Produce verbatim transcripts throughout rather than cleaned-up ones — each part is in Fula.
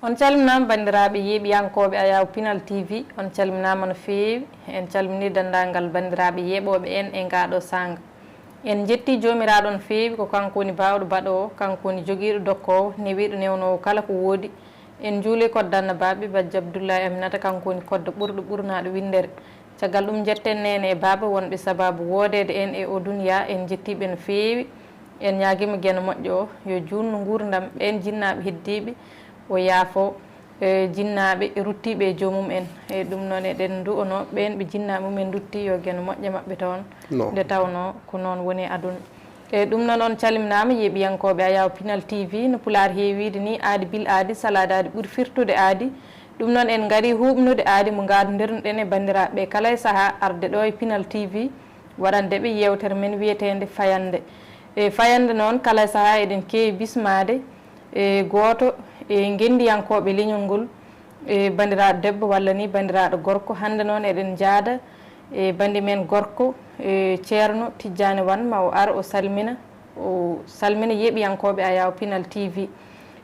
On calminaama, banndiraaɓe yeeɓiyankooɓe Ayaawo Pinal T V, on calminaama no feewi. En calminii denndaangal banndiraaɓe yeeɓooɓe en e ngaa ɗoo saanga. En njettii Joomiraaɗo no feewi, ko kanko woni baawɗo baɗoowo, kanko woni jogiiɗo dokkoowo, newiiɗo newnoowo kala ko woodi. En njuulii kodda annabaaɓe, Bajjo Abdullahi Aminata, kanko woni kodda ɓurɗo ɓurnaaɗo winndere. Caggal ɗum, njetten neene e baaba wonɓe sabaabu woodeede en e oo duniyaa, en njettii ɓe no feewi. En ñaagiima Geno moƴƴo o, yo juutnu nguurndam ɓeen jinnaaɓe heddiiɓe, o yaafo, e, jinnaaɓe ruttiiɓe e joomum en. E ɗum noon eɗen ndu'onoo ɓeen ɓe jinnaaɓe mum en nduttii, yo Geno moƴƴo maɓɓe toon. No. Nde tawnoo ko noon woni e aduna. E ɗum noon on calminaama, yeeɓiyankooɓe Ayaawo Pinal T V, no Pulaar heewiide ni, aadi bil aadi, salaade aadi ɓuri firtude aadi. Ɗum noon en ngarii huuɓnude aadi mo ngaadondirnoɗen e banndiraaɓe ɓe kala e sahaa arde ɗo e Pinal T V, waɗande ɓe yeewtere men wiyeteende Fayannde. E Fayannde noon, kala e sahaa eɗen keewi bismaade e gooto e ngenndiyankooɓe leñol ngol, e banndiraaɗo debbo walla ni banndiraaɗo gorko. Hannde noon eɗen njaada e banndi men gorko, e Ceerno Tijjaani Wan, ma o ar o salmina, o salmina yeeɓiyankooɓe Ayaawo Pinal T V.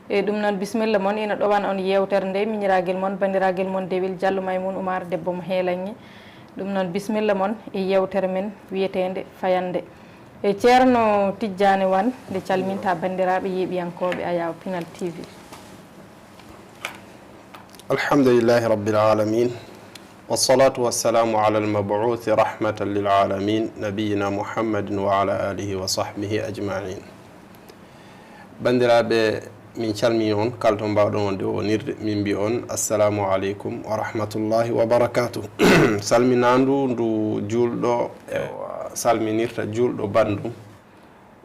E ɗum noon, bisimilla mon, ina ɗowan on yeewtere nde, miñiraagel mon, banndiragel mon Dewel Jallo Maymuun Umaar, debbo mo Heelaŋŋe. Ɗum noon, bisimilla mon e yeewtere men wiyeteende Fayannde. E Ceerno Tijjaani Wan, nde calminta banndiraaɓe yeeɓiyankooɓe Ayaawo Pinal T V. Alhamdulillahi Rabbil Alamin. Wassalatu wassalamu ala al-mab'uthi rahmatan lil alamin, nabiyina Muhammadin wa ala alihi wa sahbihi ajma'in. Banndiraaɓe, min calmini on kala to mbaawɗon wonde wonirde, min mbi on assalamu aleykum wa rahmatullahi wa barakatuh. Salminaandu ndu juulɗo, ewa, salminirta juulɗo banndum.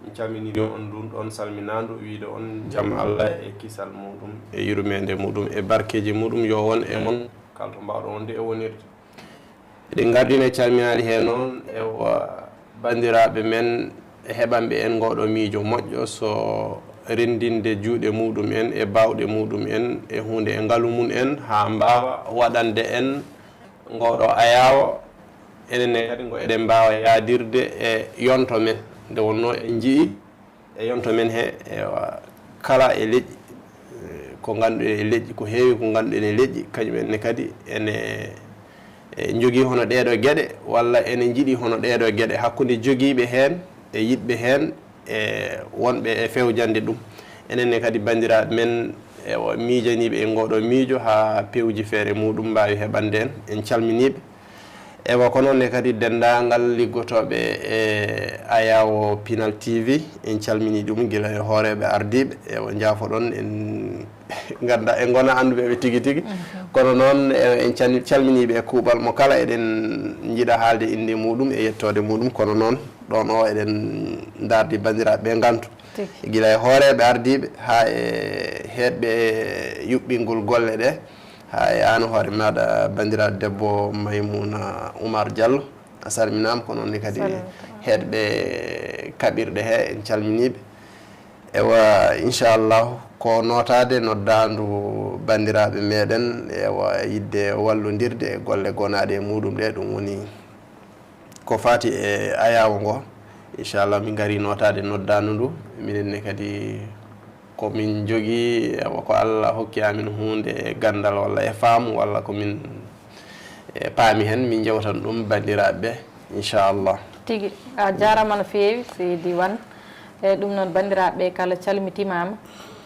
Min calminii on ndun ɗon salminaandu, wiide on jam Allah e kisal muɗum e yurmeende muɗum e barkeeji muɗum yo won e mon kala to mbaawɗon wonde e wonirde. Eɗen ngardina e calminaali he noon, ewa, banndiraaɓe men e heɓanɓe en ngooɗo miijo moƴƴo, so renndinde juuɗe muɗum en e baawɗe muɗum en e huunde e ngalu mum en, haa mbaawa waɗande en ngooɗo ayaawo. Enen ne kadi ngo eɗen mbaawa yaadirde e yonto men, nde wonnoo en njiyii e yonto men he, ewa, kala e leƴƴi, eh, ko ngannduɗen e leƴƴi, ko heewi ko ngannduɗen e leƴƴi, kañum en ne kadi ene, eh, njogii hono ɗeeɗoo geɗe, walla ene njiɗi hono ɗeeɗoo geɗe hakkunde jogiiɓe heen e yiɗɓe heen e wonɓe e fewjande ɗum. Enen ne kadi banndiraaɓe men, ewa, miijaniiɓe e ngooɗoo miijo haa pewji feere muɗum mbaawi heɓande en, en calminii ɓe. Ewa, ko noon ne kadi denndaangal liggotooɓe e Ayaawo Pinal T V, en calminii ɗum gila e hooreeɓe ardiiɓe. Ewa, njaafoɗon, en nganndaa, en ngonaa annduɓe ɓe tigi tigi. Kono noon, ewa, en cal-, calminii ɓe e kuuɓal mo kala. Eɗen njiɗa haalde innde muɗum e yettoode muɗum, kono noon ɗoon o eɗen ndaardi banndiraaɓe ɓe ngantu. Tigi. Gila e hooreeɓe ardiiɓe haa e heedɓe yuɓɓingol golle ɗe, haa e aan hoore maaɗa, banndiraaɗo debbo Maymuna Umar Diallo, a salminaama, ko noon ne kadi Salmina. Heedɓe kaɓirɗe he, en calminii ɓe. Ewa, inchallahu, ko nootaade noddaandu banndiraaɓe meeɗen, ewa, yiɗde wallondirde e golle gonaaɗe e muɗum ɗe, ɗum woni ko faati e ayaawo ngo, inchallah, min ngarii nootaade noddaandu ndu. Minen ne kadi ko min njogii, ewa, ko Allah hokki amin huunde e ganndal walla e faamu, walla ko min, e, paami heen, min njewtan ɗum banndiraaɓe ɓe, inchallah. Tigi, a jaaraama no feewi, seydi Wan. E ɗum noon, banndiraaɓe ɓe kala calmitimaama,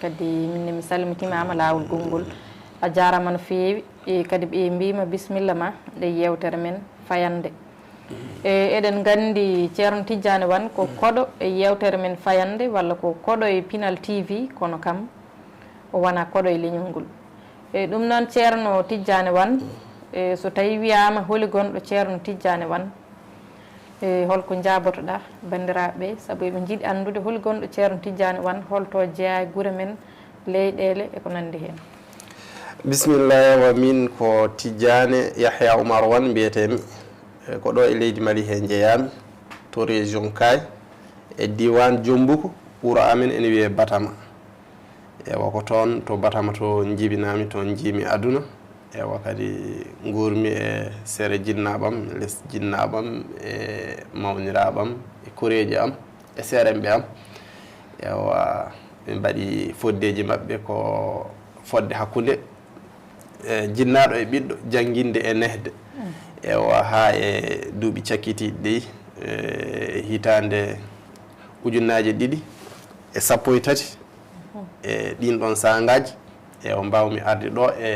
kadi min ne mi salmitimaama laawol gonngol. A jaaraama no feewi, e kadi ɓe mbiima bisimilla ma e yeewtere men Fayannde. E, eɗen nganndi Ceerno Tijjaani Wan ko koɗo e yeewtere men Fayannde, walla ko koɗo e Pinal T V, kono kam o wonaa koɗo e leñol ngol. E, ɗum noon, Ceerno Tijjaani Wan, e, so tawii wiyaama holi gonɗo Ceerno Tijjaani Wan, e, hol ko njaabotoɗaa banndiraaɓe ɓe, sabu eɓe njiɗi anndude holi gonɗo Ceerno Tijjaani Wan, hol to jeyaa e gure men, leyɗeele e ko nanndi heen. Bisimilla, ewa, miin ko Tijjaane Yahya Umar Wan mbiyetee-mi. E, ko ɗo e leydi Mali he njeyaa-mi, to région Kaay, e diiwaan Jommbuku, wuro amen ene wiyee Batama. Ewa, ko toon to Batama to njibinaa-mi, toon njii-mi aduna. Ewa, kadi nguur-mi e sere jinnaaɓe am, les jinnaaɓe am, e mawniraaɓe am, e koreeji am, e seeremɓe am. Ewa, min mbaɗi foddeeji maɓɓe ko fodde hakkunde, e, jinnaaɗo e ɓiɗɗo, jannginde e nehde. Ewa, haa e duuɓi cakkitiiɗi ɗi, e, hitaande ujunnaaje ɗiɗi e sappo e tati, e ɗiin ɗoon saangaaji, e o mbaawmi arde ɗo e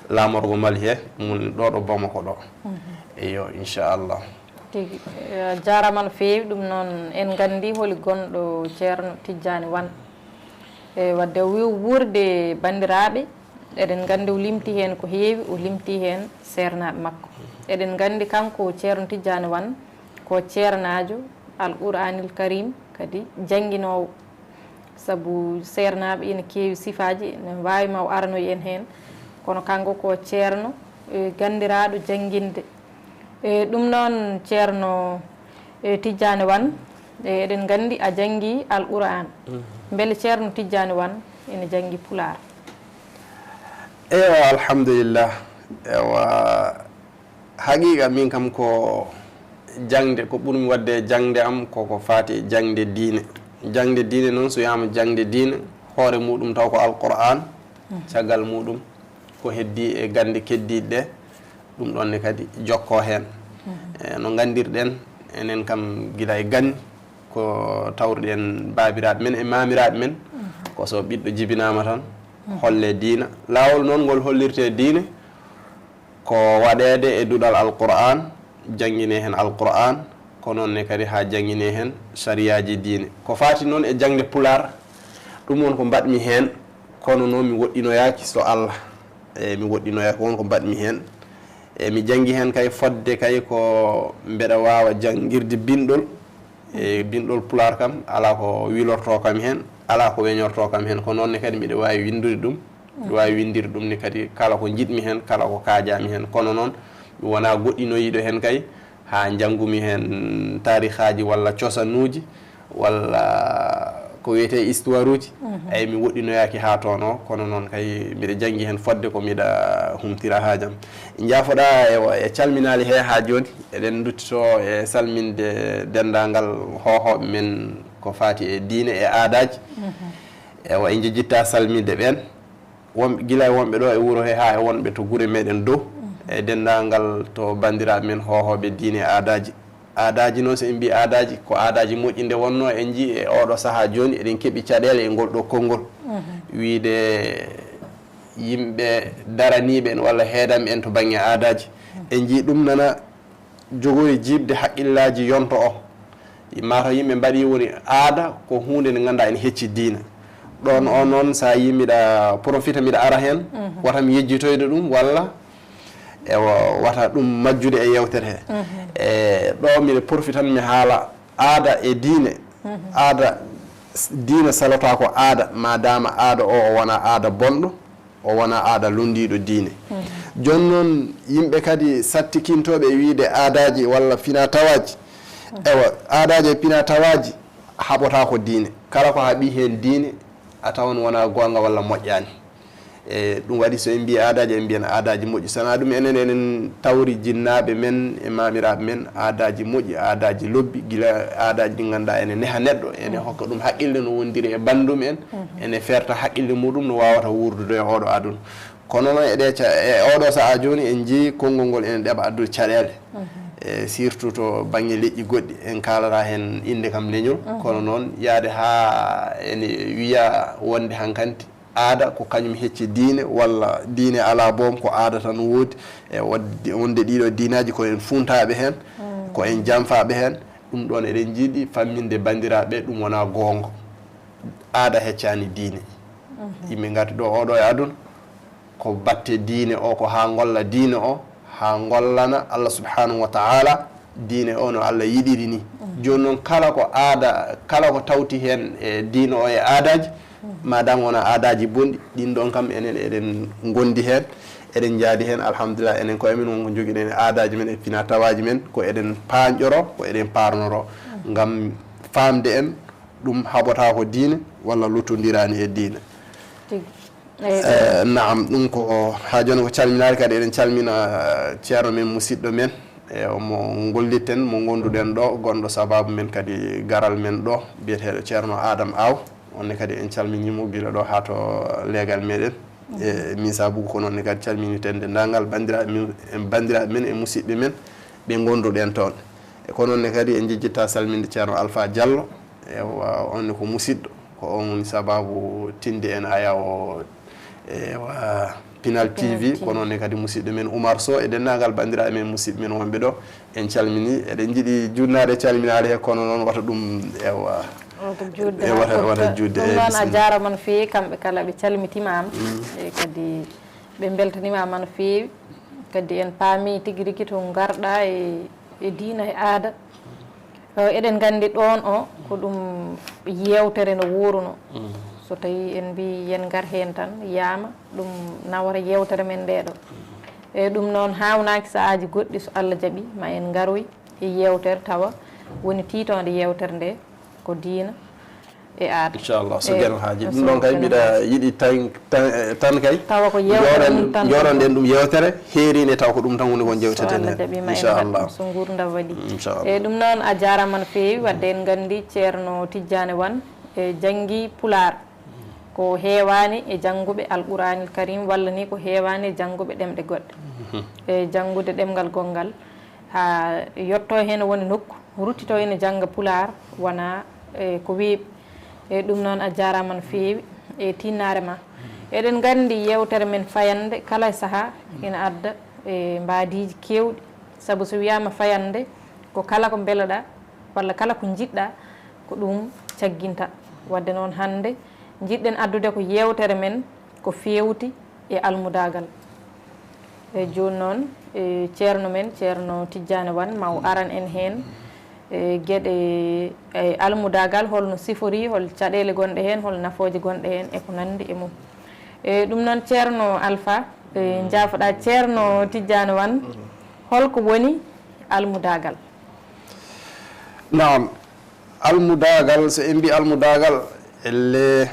laamorgo Mali he, ɗum woni ɗo ɗo Bamako ɗo. Eyo, inchallah. Tigi, eh, jaaraama no feewi. Ɗum noon, en nganndi holi gonɗo Ceerno Tijjaani Wan. E wadde wi-, wuurde banndiraaɓe, eɗen nganndi o limti heen ko heewi, o limti heen seernaaɓe makko. Eɗen nganndi kanko Ceerno Tijjaani Wan ko ceernaajo Alquraanil Karim, kadi jannginoowo. Sabu seernaaɓe ina keewi sifaaji, ene waawi ma o aranoy en heen. Kono kanko ko ceerno, e, ganndiraaɗo jannginde. E, ɗum noon, Ceerno, e, Tijjaani Wan, e, eɗen nganndi a janngi Alquraan. Mhm. Mbele Ceerno Tijjaani Wan ene janngi Pulaar? Ewa, alhamdulillah. Ewa, haqiqa min kam ko jaŋde, ko ɓurmi waɗde e jaŋde am ko ko faati e jaŋde diine. Jaŋde diine noon, so wiyaama jaŋde diine, hoore muɗum taw ko Alquraan, caggal muɗum ko heddii e gannde keddiiɗe ɗe, ɗum ɗoon ne kadi jokkoo heen. E, no nganndirɗen, enen kam gila e ganni, ko tawruɗen baabiraaɓe men e maamiraaɓe men, ko so ɓiɗɗo jibinaama tan, holle diina. Laawol noon ngol hollirtee diine, ko waɗeede e duɗal Alquraan, janngine heen Alquraan, ko noon ne kadi haa janngine heen sariyaaji diine. Ko faati noon e jaŋde Pulaar, ɗum won ko mbaɗmi heen, kono noon mi woɗɗinoyaaki so Allah. E, mi woɗɗinoyaaki, won ko mbaɗmi heen. E, mi janngi heen kay fodde kay ko mbeɗa waawa janngirde binndol. E, binndol Pulaar kam, alaa ko wilortoo kam heen, alaa ko weñortoo kam heen. Ko noon ne kadi mbiɗa waawi winndude ɗum. Mbiɗa waawi winndirde ɗum ne kadi kala ko njiɗmi heen, kala ko kaajaami heen. Kono noon, mi wonaa goɗɗinoyiiɗo heen kay, haa njanngumi heen taarihaaji walla cosanuuji, walla ko wiyetee histoire uji. Eyi, mi woɗɗinoyaaki haa toon o, kono noon kay mbiɗa janngi heen fodde ko mbiɗa humtira haajam. Njaafoɗaa e, e calminaali he haa jooni, eɗen nduttitoo e salminde denndaangal hoohooɓe men ko faati e diine e aadaaji. Ewa, en njejjittaa salminde ɓeen. Wonɓe, gila e wonɓe ɗo e wuro he haa e wonɓe to gure meɗen dow, e denndaangal to banndiraaɓe men hoohooɓe diine e aadaaji. Aadaaji noon, so en mbii aadaaji, ko aadaaji moƴƴi nde wonnoo en njii e ooɗoo sahaa jooni, eɗen keɓi caɗeele e ngol ɗoo konngol. Wiide yimɓe daraniiɓe en walla heedamɓe en to baŋŋe aadaaji. En njii ɗum nana jogori jiiɓde haqqillaaji yonto o. Mataw yimɓe mbaɗi woni aada ko huunde nde ngannduɗaa ene hecci diina. Ɗoon o noon, so a yii mbiɗa profita, mbiɗa ara heen, wata mi yejjitoyde ɗum, walla e wa-, wata ɗum majjude e yeewtere he. E ɗo mbiɗa profitan mi haala aada e diine. Aada, s-, diina salata ko aada, ma dama aada o, o wona aada bonɗo, o wona aada lunndiiɗo diine. Jooni noon, yimɓe kadi sattikintooɓe e wiyde aadaaji walla fina tawaaji. Ewa, aadaaji e fina tawaaji haɓotaako diine. Kala ko haɓi heen diine, a tawan wona goonga walla moƴƴaani. E ɗum waɗi, so en mbii aadaaji, en mbiyan aadaaji moƴƴi. Sana ɗum, enen, enen tawri jinnaaɓe men e maamiraaɓe men aadaaji moƴƴi, aadaaji lobbi, gila aadaaji ɗi ngannduɗaa ene neha neɗɗo, ene hokka ɗum haqqille no wondiri e banndum en, ene ferta haqqille muɗum no waawata wuurdude e ooɗo aduna. Kono noon, e ɗe ca-, e ooɗo sahaa jooni, en njii konngol ngol ene ɗeɓa addude caɗeele. E surtout to baŋŋe leƴƴi goɗɗi, en kaalata heen innde kam leñol. Kono noon, yahde haa ene wiya wonde hankanti aada ko kañum hecci diine, walla diine alaa boom, ko aada tan woodi. E wadde, wonde ɗiɗo diinaaji ko en fuuntaaɓe heen, ko en jamfaaɓe heen. Ɗum ɗoon eɗen njiɗi famminde banndiraaɓe, ɗum wonaa goonga. Aada heccaani diine. Yimɓe ngarti ɗo oɗo e aduna, ko batte diine o, ko haa ngolla diine o, haa ngollana Allah subhanahu wa ta'ala diine o no Allah yiɗiri ni. Jooni noon, kala ko aada, kala ko tawti heen e diine o e aadaaji, madame wona aadaaji bonɗi, ɗin ɗon kam enen eɗen ngondi heen, eɗen njaadi heen, alhamdulillah, enen koye men won ko njogiɗen e aadaaji men e fina tawaaji men, ko eɗen paanƴoro, ko eɗen paarnoro, ngam faamde en ɗum haɓotaako diine walla luttondiraani e diine. Tigi. Eh, naam, ɗum ko haa jooni ko calminaare, kadi eɗen calmina, eh, ceerno men, musidɗo men, e mo ngolliten, mo ngonduɗen ɗo, gonɗo sababu men kadi garal men ɗo, biyeteeɗo Ceerno Adam Aw. On ne kadi en calminiima gila ɗo haa to leegal meɗen. E min sabugu ko noon ne kadi calminiten denndaangal banndiraaɓe men, banndiraaɓe men e musidɓe men ɓe ngonduɗen toon. E ko noon ne kadi en njejjitta salminde Ceerno Alpha Diallo. Ewa, on ne ko musidɗo, ko on woni sababu tinde en aya o, ewa, Pinal T V, T V. Ko noon ne kadi musidɗo men Oumar Sow e denndaangal banndiraaɓe men, musidɓe men wonɓe ɗo. En calmini, eɗen njiɗi juutnaade calminaade he, kono noon wata ɗum, ewa, wata juutde e, wata, haa wata ɓurta. Juutde, ɗum e, noon a bisimilla. Jaaraama no feewi, kamɓe kala ɓe calmitiima am. Mm. E kadi ɓe mbeltaniima am no feewi. Kadi en paami tigi rigi to ngarɗa e, e diina e aada. Eh, eɗen nganndi ɗoon o ko ɗum yeewtere no wuuruno. Mm. So tawii en mbii yen ngar heen tan, yaama, ɗum nawata yeewtere men ndee ɗo. E ɗum noon haawnaaki sahaaji goɗɗi, so Allah jaɓi, ma en ngaroy e yeewtere tawa woni tiitoonde yeewtere nde ko diina e aada. Inchallah, so e, Geno haaji. Ɗum ɗoon kay mbiɗa yiɗi tan, tan, tan kay. Tawa ko yeewtere mum tan. Jooɗon ɗum, jooɗon ɗen ɗum yeewtere, heeriinde taw ko ɗum tan woni ko jewteten heen. So Allah jaɓi ma en mbaɗ ɗum so nguurndam waɗi. Inchallah. E ɗum noon a jaaraama no feewi, wadde en nganndi Ceerno Tijjaani Wan e janngi Pulaar. Ko heewaani e jannguɓe Alquraanil Karim walla ni ko heewaani e jannguɓe ɗemɗe goɗɗe. Mhm. E janngude ɗemngal gonngal haa yetto heen woni nokku, ruttito ene jannga Pulaar, wona, e, ko weeɓi. E ɗum noon a jaaraama no feewi e tiinnaare ma. Eɗen nganndi yeewtere men fayannde kala e sahaa ina adda, e, mbaadiiji keewɗi, sabu so wiyaama fayannde ko kala ko mbeleɗaa walla kala ko njiɗɗaa ko ɗum cagginta. Wadde noon hannde njiɗɗen addude ko yeewtere men ko feewti e almudaagal. E jooni noon, e ceerno men, Ceerno Tijjaani Wan, ma o aran en heen, e geɗe, e almudaagal, holno sifori, hol caɗeele gonɗe heen, hol nafooje gonɗe heen, e ko nanndi e mum. E ɗum noon, Ceerno Alfa, e njaafoɗaa, Ceerno Tijjaani Wan, holko woni almudaagal? Naam, almudaagal, so en mbii almudaagal, elle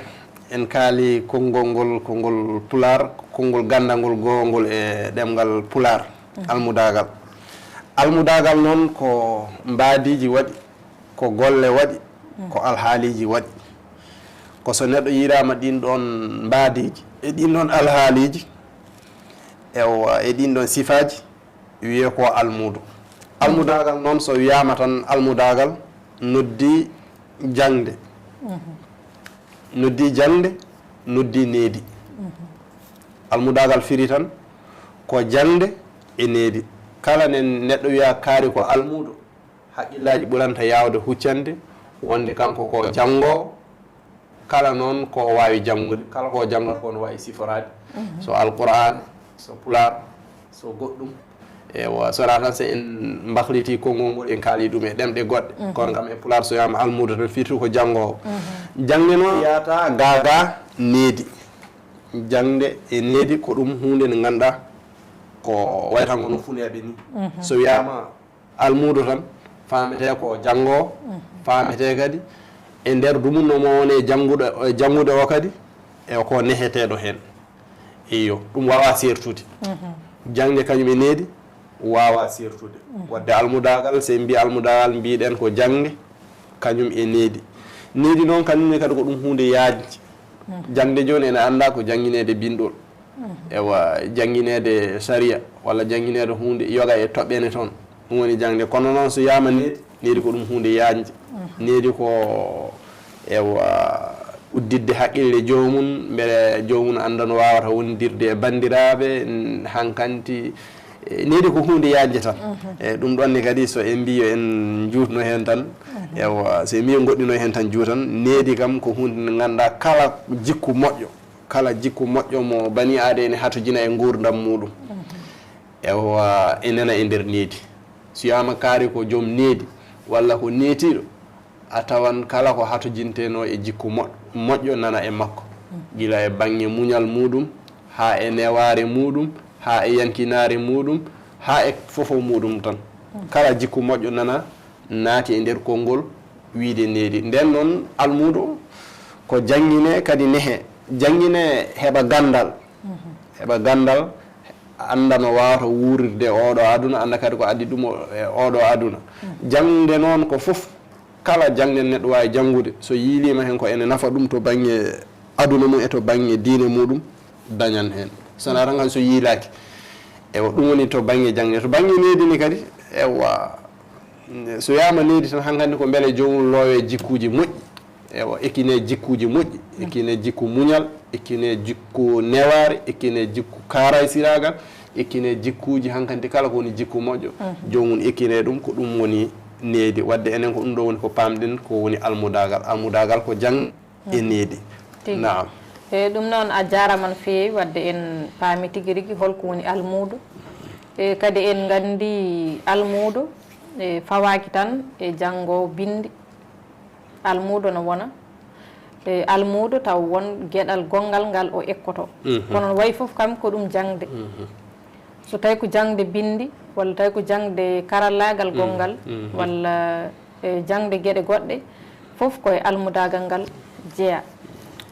en kaali konngol ngol, konngol Pulaar, konngol ganndangol goongol e ɗemngal Pulaar, almudaagal. Almudaagal noon ko mbaadiiji waɗi, ko golle waɗi, ko alhaaliiji waɗi. Ko so neɗɗo yiiraama ɗiin ɗoon mbaadiiji, e ɗiin ɗoon alhaaliiji, ewa, e ɗiin ɗoon sifaaji, wiyee ko almuudo. Almudaagal noon, so wiyaama tan almudaagal, noddi jaŋde. Noddi jaŋde, noddi needi. Almudaagal firi tan ko jaŋde e needi. Kala ne neɗɗo wiya kaari ko almuudo, haqqillaaji ɓuranta yaawde huccande wonde kanko ko janngoowo. Kala noon ko o waawi janngude, kala ko o janngata ko no waawi siforaade. So Alquraan, so Pulaar, so goɗɗum. Ewa, so wonaa tan so en mbakliti konngol ngol, en kaali ɗum e ɗemɗe goɗɗe. Kono kam e Pulaar so wiyaama almuudo tan firti ko janngoowo. Jaŋde noon yaata gaa gaa needi. Jaŋde e needi ko ɗum huunde nde ngannduɗaa ko wayi tan ko no funeeɓe ni. So wiyaama almuudo tan, faametee ko janngoowo, faametee kadi e nder dumunna mo woni e jannguɗo, e janngude o kadi, e ko neheteeɗo heen. Iyo, ɗum waawaa seertude. Jaŋde kañum e needi waawaa seertude. Wadde almudaagal, so en mbii almudaagal, mbiɗen ko jaŋde kañum e needi. Needi noon kañum ne kadi ko ɗum huunde yaajnde. Jaŋde jooni ene anndaa ko janngineede binndol. Ewa, janngineede sariya walla janngineede huunde yoga e toɓɓe ne toon. Ɗum woni jaŋde. Kono noon so wiyaama needi, needi ko ɗum huunde yaajnde. Needi ko, ewa, udditde haqqille joomum, mbele joomum annda no waawata wondirde e banndiraaɓe, n-, hankanti. E, needi ko huunde yaajnde tan. E, ɗum ɗoon ne kadi so en mbii yo en njuutno heen tan, ewa, so en mbii yo ngoɗɗino heen tan juutan, needi kam ko huunde nde ngannduɗaa kala jikku moƴƴo, kala jikku moƴƴo mo banii aadama ene hatojina e nguurndam muuɗum. Ewa, e nana e nder needi. So wiyaama kaari ko joom needi, walla ko neetiiɗo, a tawan kala ko hatojintenoo e jikku mo-, moƴƴo nana e makko. Gila e baŋŋe muñal muuɗum, haa e newaare muuɗum, haa e yankinaare muuɗum, haa e fofo muuɗum tan. Kala jikku moƴƴo nana naati e nder konngol wiyde needi. Ndeen noon, almuudo ko jannginee kadi nehee. Jannginee heɓa ganndal. Heɓa ganndal, annda no waawata wuurirde e ooɗo aduna, annda kadi ko addi ɗum o, e ooɗo aduna. Jaŋde noon ko fof kala jaŋde neɗɗo waawi janngude, so yiiliima heen ko ene nafa ɗum to baŋnge aduna mum e to baŋnge diine muɗum, dañan heen. Sonaa tan kam so yiilaaki. Ewa, ɗum woni to baŋnge jaŋde. To baŋnge needi ni kadi, ewa, so wiyaama needi tan, hankadi ko mbele joomum loowe jikkuuji moƴƴi. Ewa, ekkine jikkuuji moƴƴi, ekkine jikku muñal, ekkine jikku newaare, ekkine jikku kaaraysiraagal, ekkine jikkuuji hankadi kala ko woni jikku moƴƴo, joomum ekkine ɗum, ko ɗum woni needi. Wadde enen ko ɗum ɗo woni ko paamɗen ko woni almudaagal. Almudaagal ko jaŋ e needi. Tigi. Naam. E ɗum noon a jaaraama no feewi, wadde en paami tigi rigi holko woni almuudo. E kadi en nganndi almuudo e fawaaki tan e janngo binndi. Almuudo no wona e almuudo taw won geɗal gonngal ngal o ekkoto. Mhm. Kono no wayi fof kam ko ɗum jaŋde. Mhm. So tawi ko jaŋde binndi, walla tawi ko jaŋde karallaagal gonngal, walla e jaŋde geɗe goɗɗe, fof ko e almudaagal ngal jeyaa.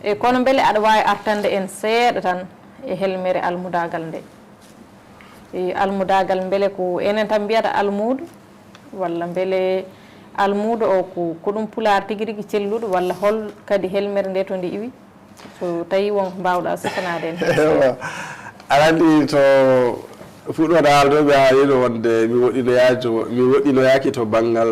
E kono mbele aɗa waawi artande en seeɗa tan e helmere almudaagal nde? E almudaagal mbele ko enen tan mbiyata almuudo, walla mbele almuudo o ko, ko ɗum pulaar tigi rigi celluɗo, walla hol kadi helmere nde to nde iwi? So tawi won ko mbaawɗa sifanaade en. Ewa. Aɗa anndi to fuɗɗoode haalde mi haalino wonde mi woɗɗinoyaaki to, mi woɗɗinoyaaki to banngal,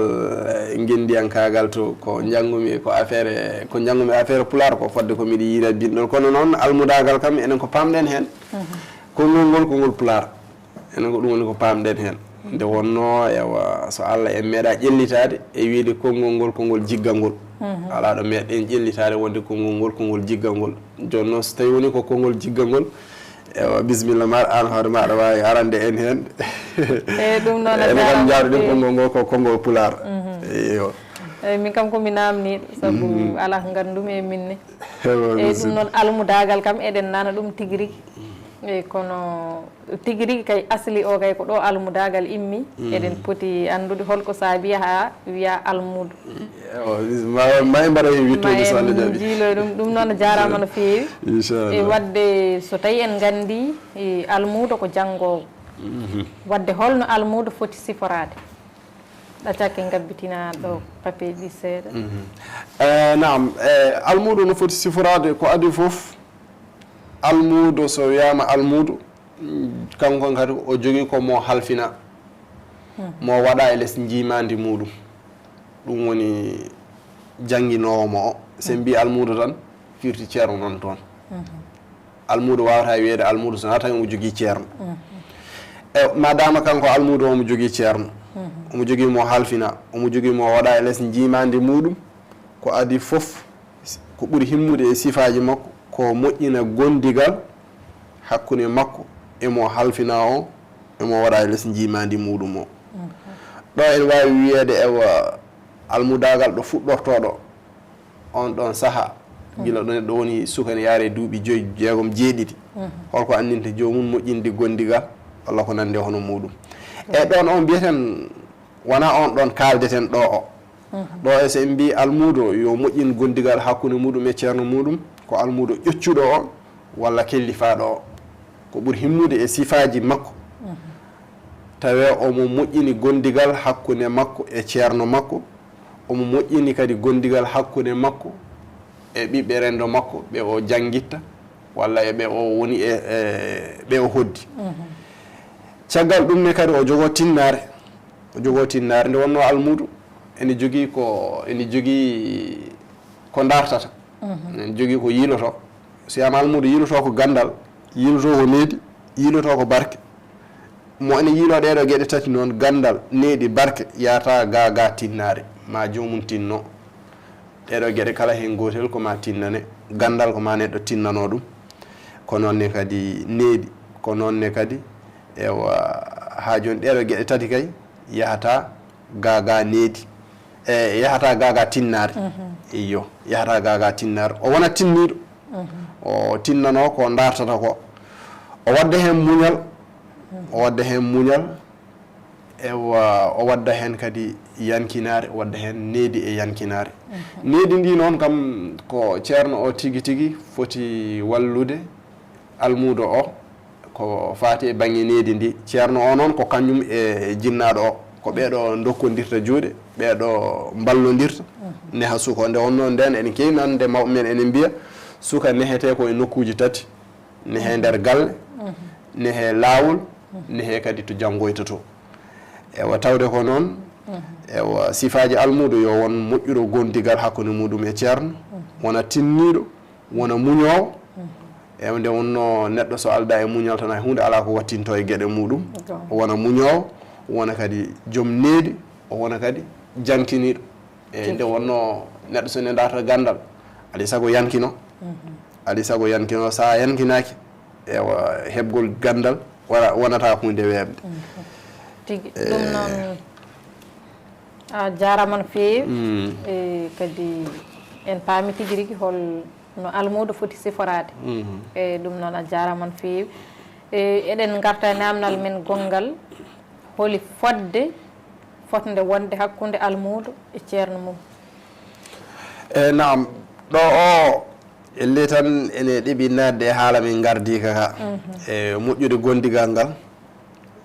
eh, ngenndiyankaagal to ko njanngumi ko affaire, ko njanngumi affaire pulaar ko fodde ko miɗo yiila binndol. Kono noon almudaagal kam enen ko paamɗen heen. Mhm. Konngol ngol, konngol pulaar. Enen ko ɗum woni ko paamɗen heen. Nde wonnoo, ewa, so Allah en meeɗa ƴellitaade e wiyde konngol ngol, konngol jigga ngol. Mhm. Alaa ɗo meeɗen ƴellitaade wonde konngol ngol, konngol jigga ngol. Jooni noon, so tawii woni ko konngol jigga ngol, ewa, bisimilla maaɗa, aan hoore ma aɗa waawi arande en heen. Eyi, ɗum noon a enen kam jaaraama njaruɗen feewi. Konngol ngol ko konngol pulaar. Mhm. Eyo. Eyi, min kam ko mi naamniiɗo, sabu alaa ko nganndumi e min ne. Ewa, eyi, ɗum bisimilla. Noon almudaagal kam eɗen nana ɗum tigi rigi. Eyi, kono tigi rigi kay, asli o kay ko ɗo almudaagal immi. Mm. Eɗen poti anndude holko saabi haa wiya almuudo. Ewa, ma, ma en mbaɗa heen wittoji so Allah jaɓi. Njiiloy ɗum, ɗum noon jaaraama no feewi. Inchallah. E wadde so tawi en nganndi, e, almuudo ko janngoowo. Mhm. Wadde holno almuudo foti siforaade? Ɗa cakke ngabbitina ɗo papier ɗi seeɗa. Mhm. Eh, naam, eh, almuudo no foti siforaade ko adii fof. Almuudo so wiyaama almuudo, mm, kanko kadi o jogii ko mo halfina, mo waɗa e les njiimaandi muɗum. Ɗum woni jannginoowo mo o. So en mbii almuudo tan, firti ceerno nan toon. Mhm. Almuudo waawata wiyeede almuudo so na tawi omo jogii ceerno. Mhm. E, maadaama kanko almuudo omo jogii ceerno, mhm, omo jogii mo halfina, omo jogii mo waɗa e les njiimaandi muɗum, ko adii fof, ko ɓuri himmude e sifaaji makko, ko moƴƴina gondigal hakkunde makko e mo halfina o, e mo waɗa e les njiimaandi muɗum o. Mhm. Ɗo ene waawi wiyeede, ewa, almudaagal ɗo fuɗɗortoo ɗo, on ɗon sahaa, gila ɗo neɗɗo woni suka ne yaare duuɓi joyi, jeegom, jeeɗiɗi. Mhm. Holko anndinta joomum moƴƴinde gondigal walla ko nanndi hono muɗum? E ɗon on mbiyeten, wona on ɗon kaaldeten ɗo o. Mhm. Ɗo e so en mbii almuudo yo moƴƴin gondigal hakkunde muɗum e ceerno muɗum, ko almuudo ƴoccuɗo o walla kellifaaɗo o. Ko ɓuri himmude e sifaaji makko, mhm, tawe omo moƴƴini gondigal hakkunde makko e ceerno makko, omo moƴƴini kadi gondigal hakkunde makko e ɓiɓɓe renndo makko, ɓe o janngitta, walla e ɓe o woni e, e ɓe o hoddi. Mhm. Caggal ɗum ne kadi o jogoo tinnaare, o jogoo tinnaare. Nde wonnoo almuudo ene jogii ko, ene jogii ko ndaartata. Mhm. Ene jogii ko yiilotoo. So wiyaama almuudo yiilotoo ko ganndal, yiilotoo ko needi, yiilotoo ko barke. Mo ene yiiloo ɗee ɗoo geɗe tati noon, ganndal, needi, barke, yahata gaa gaa tinnaare, ma joomum tinno. Ɗee ɗoo geɗe kala heen gootel ko ma tinnane, ganndal ko ma neɗɗo tinnanoo ɗum. Ko noon ne kadi needi, ko noon ne kadi, ewa, haa jooni ɗee ɗoo geɗe tati kay yahata gaa gaa needi. E, yahata gaa gaa tinnaare. Mhm. Iyo, yahata gaa gaa tinnaare. O wona tinniiɗo. Mhm. O tinnanoo ko ndaartata ko. O wadda heen muñal. Mhm. O wadda heen muñal. Ewa, o wadda heen kadi yankinaare, o wadda heen needi e yankinaare. Mhm. Needi ndi noon kam ko ceerno o tigi tigi foti wallude almuudo o. Ko faati e baŋŋe needi ndi, ceerno o noon ko kañum e jinnaaɗo o, ko ɓee ɗoo ndokkondirta juuɗe, ɓeeɗo mballondirta, neha suka. Nde wonnoo ndeen, eɗen keewi nande mawɓe men ene mbiya, suka nehetee ko e nokkuuji tati, nehee nder galle, nehee laawol, nehee kadi to janngoyta to. Ewa, tawde ko noon, ewa, sifaaji almuudo yo won moƴƴuɗo gondigal hakkunde muɗum e ceerno, wona tinniiɗo, wona muñoowo. Ewa, nde wonnoo neɗɗo so aldaa e muñal tan, hay huunde alaa ko wattinto e geɗe muɗum. Wona muñoowo, wona kadi joom needi, o wona kadi jankiniiɗo. E nde wonnoo neɗɗo so ne darta ganndal, alaa e sago yankino. Alaa e sago yankino, so a yankinaaki, ewa, heɓgol ganndal wona, wonata huunde weeɓde. Tigi, ɗum noon, a jaaraama no feewi. E kadi en paami tigi rigi hol no almuudo foti siforaade. E ɗum noon, a jaaraama no feewi. E eɗen ngarta e naamnal men gonngal, holi fodde fotnde wonde hakkunde almuudo e ceerno mum? E naam, ɗo o, elle tan ene ɗeɓi naatde e haala min ngardii ka ka. E moƴƴude gondigal ngal,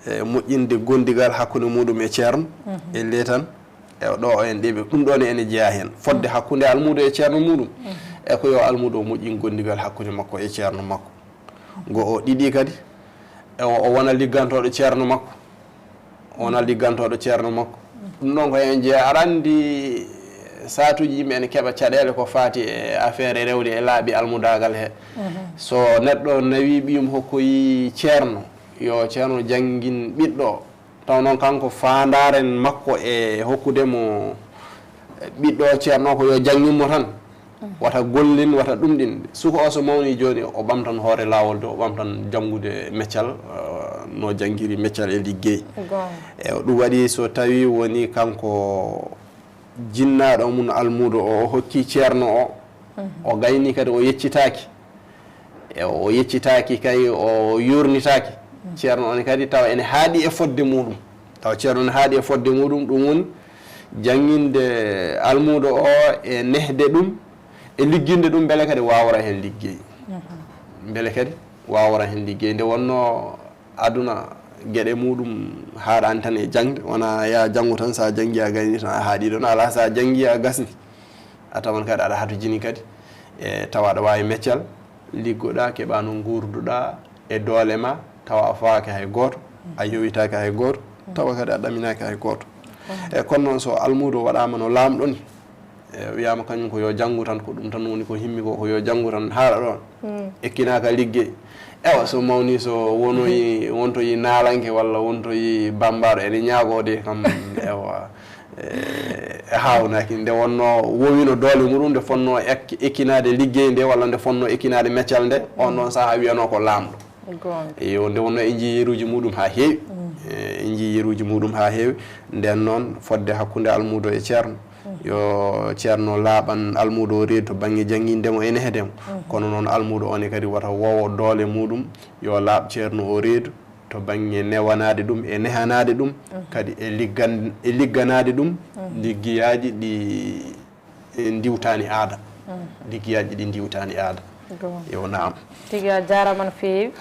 e moƴƴinde gondigal hakkunde muɗum e ceerno, elle tan, e ɗo o en ɗeɓi. Ɗum ɗo ne ene jeyaa heen. Fodde hakkunde almuudo e ceerno muɗum, e ko yo almuudo o moƴƴin gondigal hakkunde makko e ceerno makko. Ngo o ɗiɗi kadi, e o, o wona liggantooɗo ceerno makko. O wona liggantooɗo ceerno makko. Ɗum ɗon ko heen jeyaa. Aɗa anndi, saatuuji yimɓe ene keɓa caɗeele ko faati e affaire rewde e laabi almudaagal he. So neɗɗo nawi ɓiyum hokkoyi ceerno, yo ceerno janngin ɓiɗɗo o. Taw noon kanko faandaare makko e hokkude mo ɓiɗɗo o ceerno ko yo janngin mo tan. Wata gollin, wata ɗum ɗin. Suka o so mawni jooni, o ɓamtan hoore laawol de, o ɓamtan janngude meccal, eh, no janngiri meccal e liggey. Goonga. E ɗum waɗi so tawi woni kanko jinnaaɗo mum almuudo o, o hokki ceerno o, o gayni kadi o yeccitaaki. E o yeccitaaki kay, o yurnitaaki. Ceerno on kadi tawa ene haaɗi e fodde muɗum. Tawa ceerno ene haaɗi e fodde muɗum, ɗum woni jannginde almuudo o e nehde ɗum, e ligginde ɗum, mbele kadi waawra heen liggey. Mbele kadi waawra heen liggey. Nde wonnoo aduna geɗe muɗum haaɗaani tan e jaŋde, wona ya janngu tan, so a janngii a gayni tan a haaɗi ɗon, alaa so a janngii a gasni. A tawan kadi aɗa hatojini kadi, e tawa aɗa waawi meccal, liggoɗaa, keɓaa no nguurduɗaa e doole ma, tawa a fawaaki hay gooto, a yowitaaki hay gooto, tawa kadi a ɗaminaaki hay gooto. E kono noon so almuudo waɗaama no laamɗo ni, e wiyaama kañum ko yo janngu tan, ko ɗum tan woni ko himmi ko, ko yo janngu tan haaɗa ɗoon, ekkinaaka liggey. Ewa, so mawni, so wonoyi, wontoyi naalanke walla wontoyi bambaɗo, ene ñaagoode kam, ewa, e, e haawnaki. Nde wonno wowino doole muɗum, nde fonno ek-, ekkinaade liggey nde, walla nde fonno ekkinaade meccal nde, on ɗon saha wiyano ko laamɗo. Goonga. Eyo, nde wonno e njii yeruuji muɗum haa heewi. E, e njii yeruuji muɗum haa heewi. Nden noon, fodde hakkunde almuudo e ceerno. Yo ceerno laaɓan almuudo o reedu to bannge jannginde mo e nehde mo. Kono noon almuudo o ne kadi wata wowo doole muɗum, yo laaɓ ceerno o reedu to bannge newanaade ɗum e nehanaade ɗum, kadi e liggan-, e ligganaade ɗum, liggeyaaji ɗi, e, ndiwtaani aada. Liggeyaaji ɗi ndiwtaani aada. Goonga. Yo, naam. Tigi a jaaraama no feewi.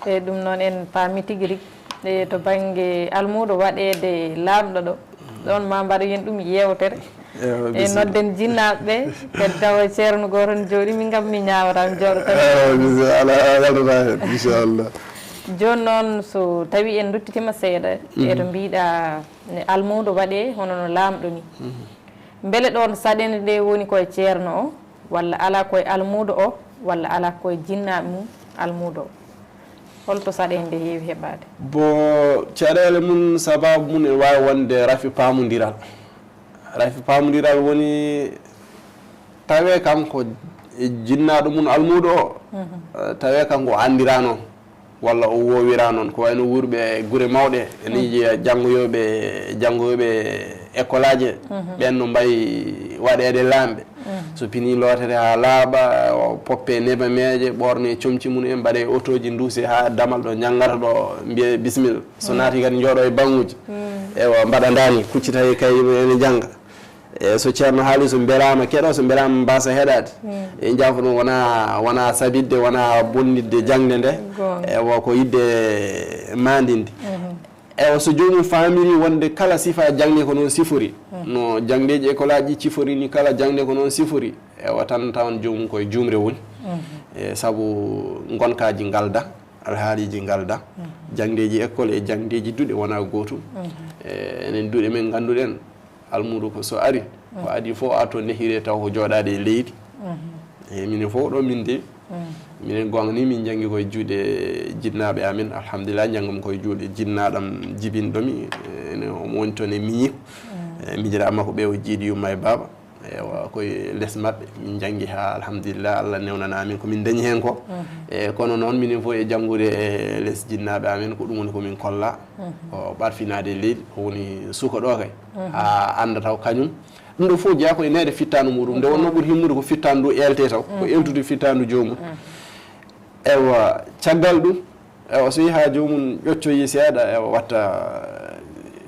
E ɗum noon en paami tigi rigi. E to bannge almuudo waɗeede laamɗo ɗo. Ɗoon ma mbaɗa heen ɗum yeewtere. Ewa, e bisimilla. Nodden jinnaaɓe ɓe, kadi tawa ceerno gooto ne jooɗii, min kam mi ñaawata, mi jooɗo tan. Ewa, bisimilla. Ala, ala, ala, ala, inchallah. Jooni noon, so tawi en nduttitiima seeɗa, e to mbiɗa ne almuudo waɗee hono no laamɗo ni. Mbele ɗoon saɗeende nde woni koye ceerno o, walla alaa koye almuudo o, walla alaa koye jinnaaɓe mum almuudo o? Holto saɗeende nde heewi heɓaade? Bo caɗeele mum, sabaabu mum ene waawi wonde rafi paamondiral. Rafi paamondiral woni tawee kanko e jinnaaɗo mum almuudo o, eh, tawee kanko o anndiraano. Walla o woowira noon, ko wayno wuurɓe gure mawɗe, ene njiya janngoyooɓe, janngoyooɓe ekkolaaji, ɓeen no mbayi waɗeede laamɓe. So pinii lootere haa laaɓa, o poppe nebameeje, ɓoorne comci mum en, mbaɗe otooji, nduuse haa damal ɗo njanngata ɗo, mbiye bisimilla. So naati kadi njooɗo e baŋuuji. Ewa, mbaɗa ndaani, kuccita e kay ene njannga. E so ceerno haali, so mbelaama keɗo, so mbelaama mbaasa heɗaade. E njaafo ɗum wona, wona sabidde, wona bonnitde jaŋde nde. Goonga. Ewa, ko yiɗde maandinde. Ewa, so joomum faamiri wonde kala sifa jaŋde ko noon sifori. No jangdeeji école aji cifori ni, kala jangde ko noon sifori. Ewa, tan tawan joomum koye juumre woni. E sabu ngonkaaji ngalda, alhaaliiji ngalda, jangdeeji école e jangdeeji duɗe wona gootum. E enen duɗe men ngannduɗen, almuudo ko so ari, ko adi fof a to nehire taw ko jooɗaade e leydi. E minen fof ɗo min de, minen goonga ni min njanngi koye juuɗe jinnaaɓe amen. Alhamdulillah, njanngumi koye juuɗe jinnaaɗam jibinɗo mi, ene omo woni toon e miñi. E miñiraaɓe makko ɓe o jiiɗi yumma e baaba. Ewa, koye les maɓɓe min njanngi haa alhamdulillah, Allah newnana amin ko min dañi heen ko. E kono noon minen fof e janngude e les jinnaaɓe amen, ko ɗum woni ko min kolla. O ɓarfinaade e leydi, o woni suka ɗo kay. Haa annda taw kañum. Ɗum ɗo fof jeyaa ko e neede fittaandu muɗum. Nde wonnoo ɓuri himmude ko fittaandu ndu eeltee taw, ko eeltude fittaandu joomum. Ewa, caggal ɗum, ewa, so yehi haa joomum ƴoccoyi seeɗa, ewa, watta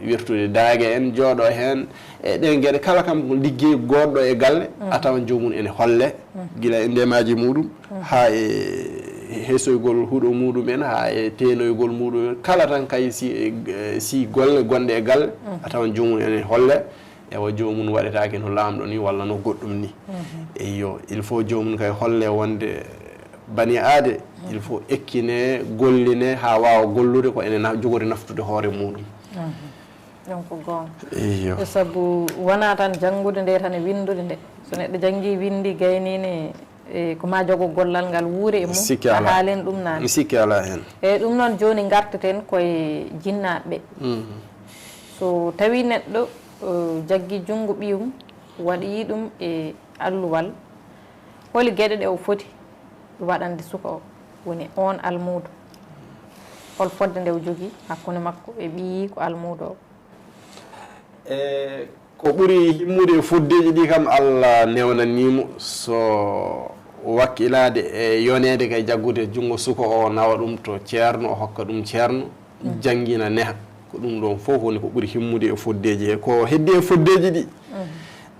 wirtude daage en, jooɗo heen, e ɗeen geɗe kala kam ko liggey goɗɗo e galle, a tawan joomum ene holle, gila e ndemaaji muɗum, haa e hesoygol huɗo muɗum en, haa e teenoygol muɗum en, kala tan kay si, e, si golle gonɗe e galle, a tawan joomum ene holle. Ewa, joomum waɗetaake no laamɗo ni walla no goɗɗum ni. Eyyo, il faut joomum kay holle wonde bani aade, il faut ekkine, golline haa waawa gollude ko ene na-, jogori naftude hoore muɗum. Ɗum ko goonga. Eyyo. E sabu wonaa tan janngude nde tan e winndude nde. So neɗɗo janngii, winndii, gayniini, e ko ma jogo gollal ngal wuure e mum. Sikki alaa. A haalen ɗum naane. Sikki alaa heen. E ɗum noon jooni ngarteten koye jinnaaɓe ɓe. So tawii neɗɗo, eh, jaggi junngo ɓiyum, waɗi ɗum e alluwal, holi geɗe ɗe o foti waɗande suka o, woni oon almuudo? Hol fodde nde o jogii hakkunde makko e ɓiyiiko almuudo o? E ko ɓuri himmude e foddeeji ɗi kam, Allah newnanii mo, so wakkilaade e yoneede kay jaggude junngo suka o, nawa ɗum to ceerno, o hokka ɗum ceerno, janngina, neha. Ko ɗum ɗoon fof woni ko ɓuri himmude e foddeeji he. Ko heddii e foddeeji ɗi,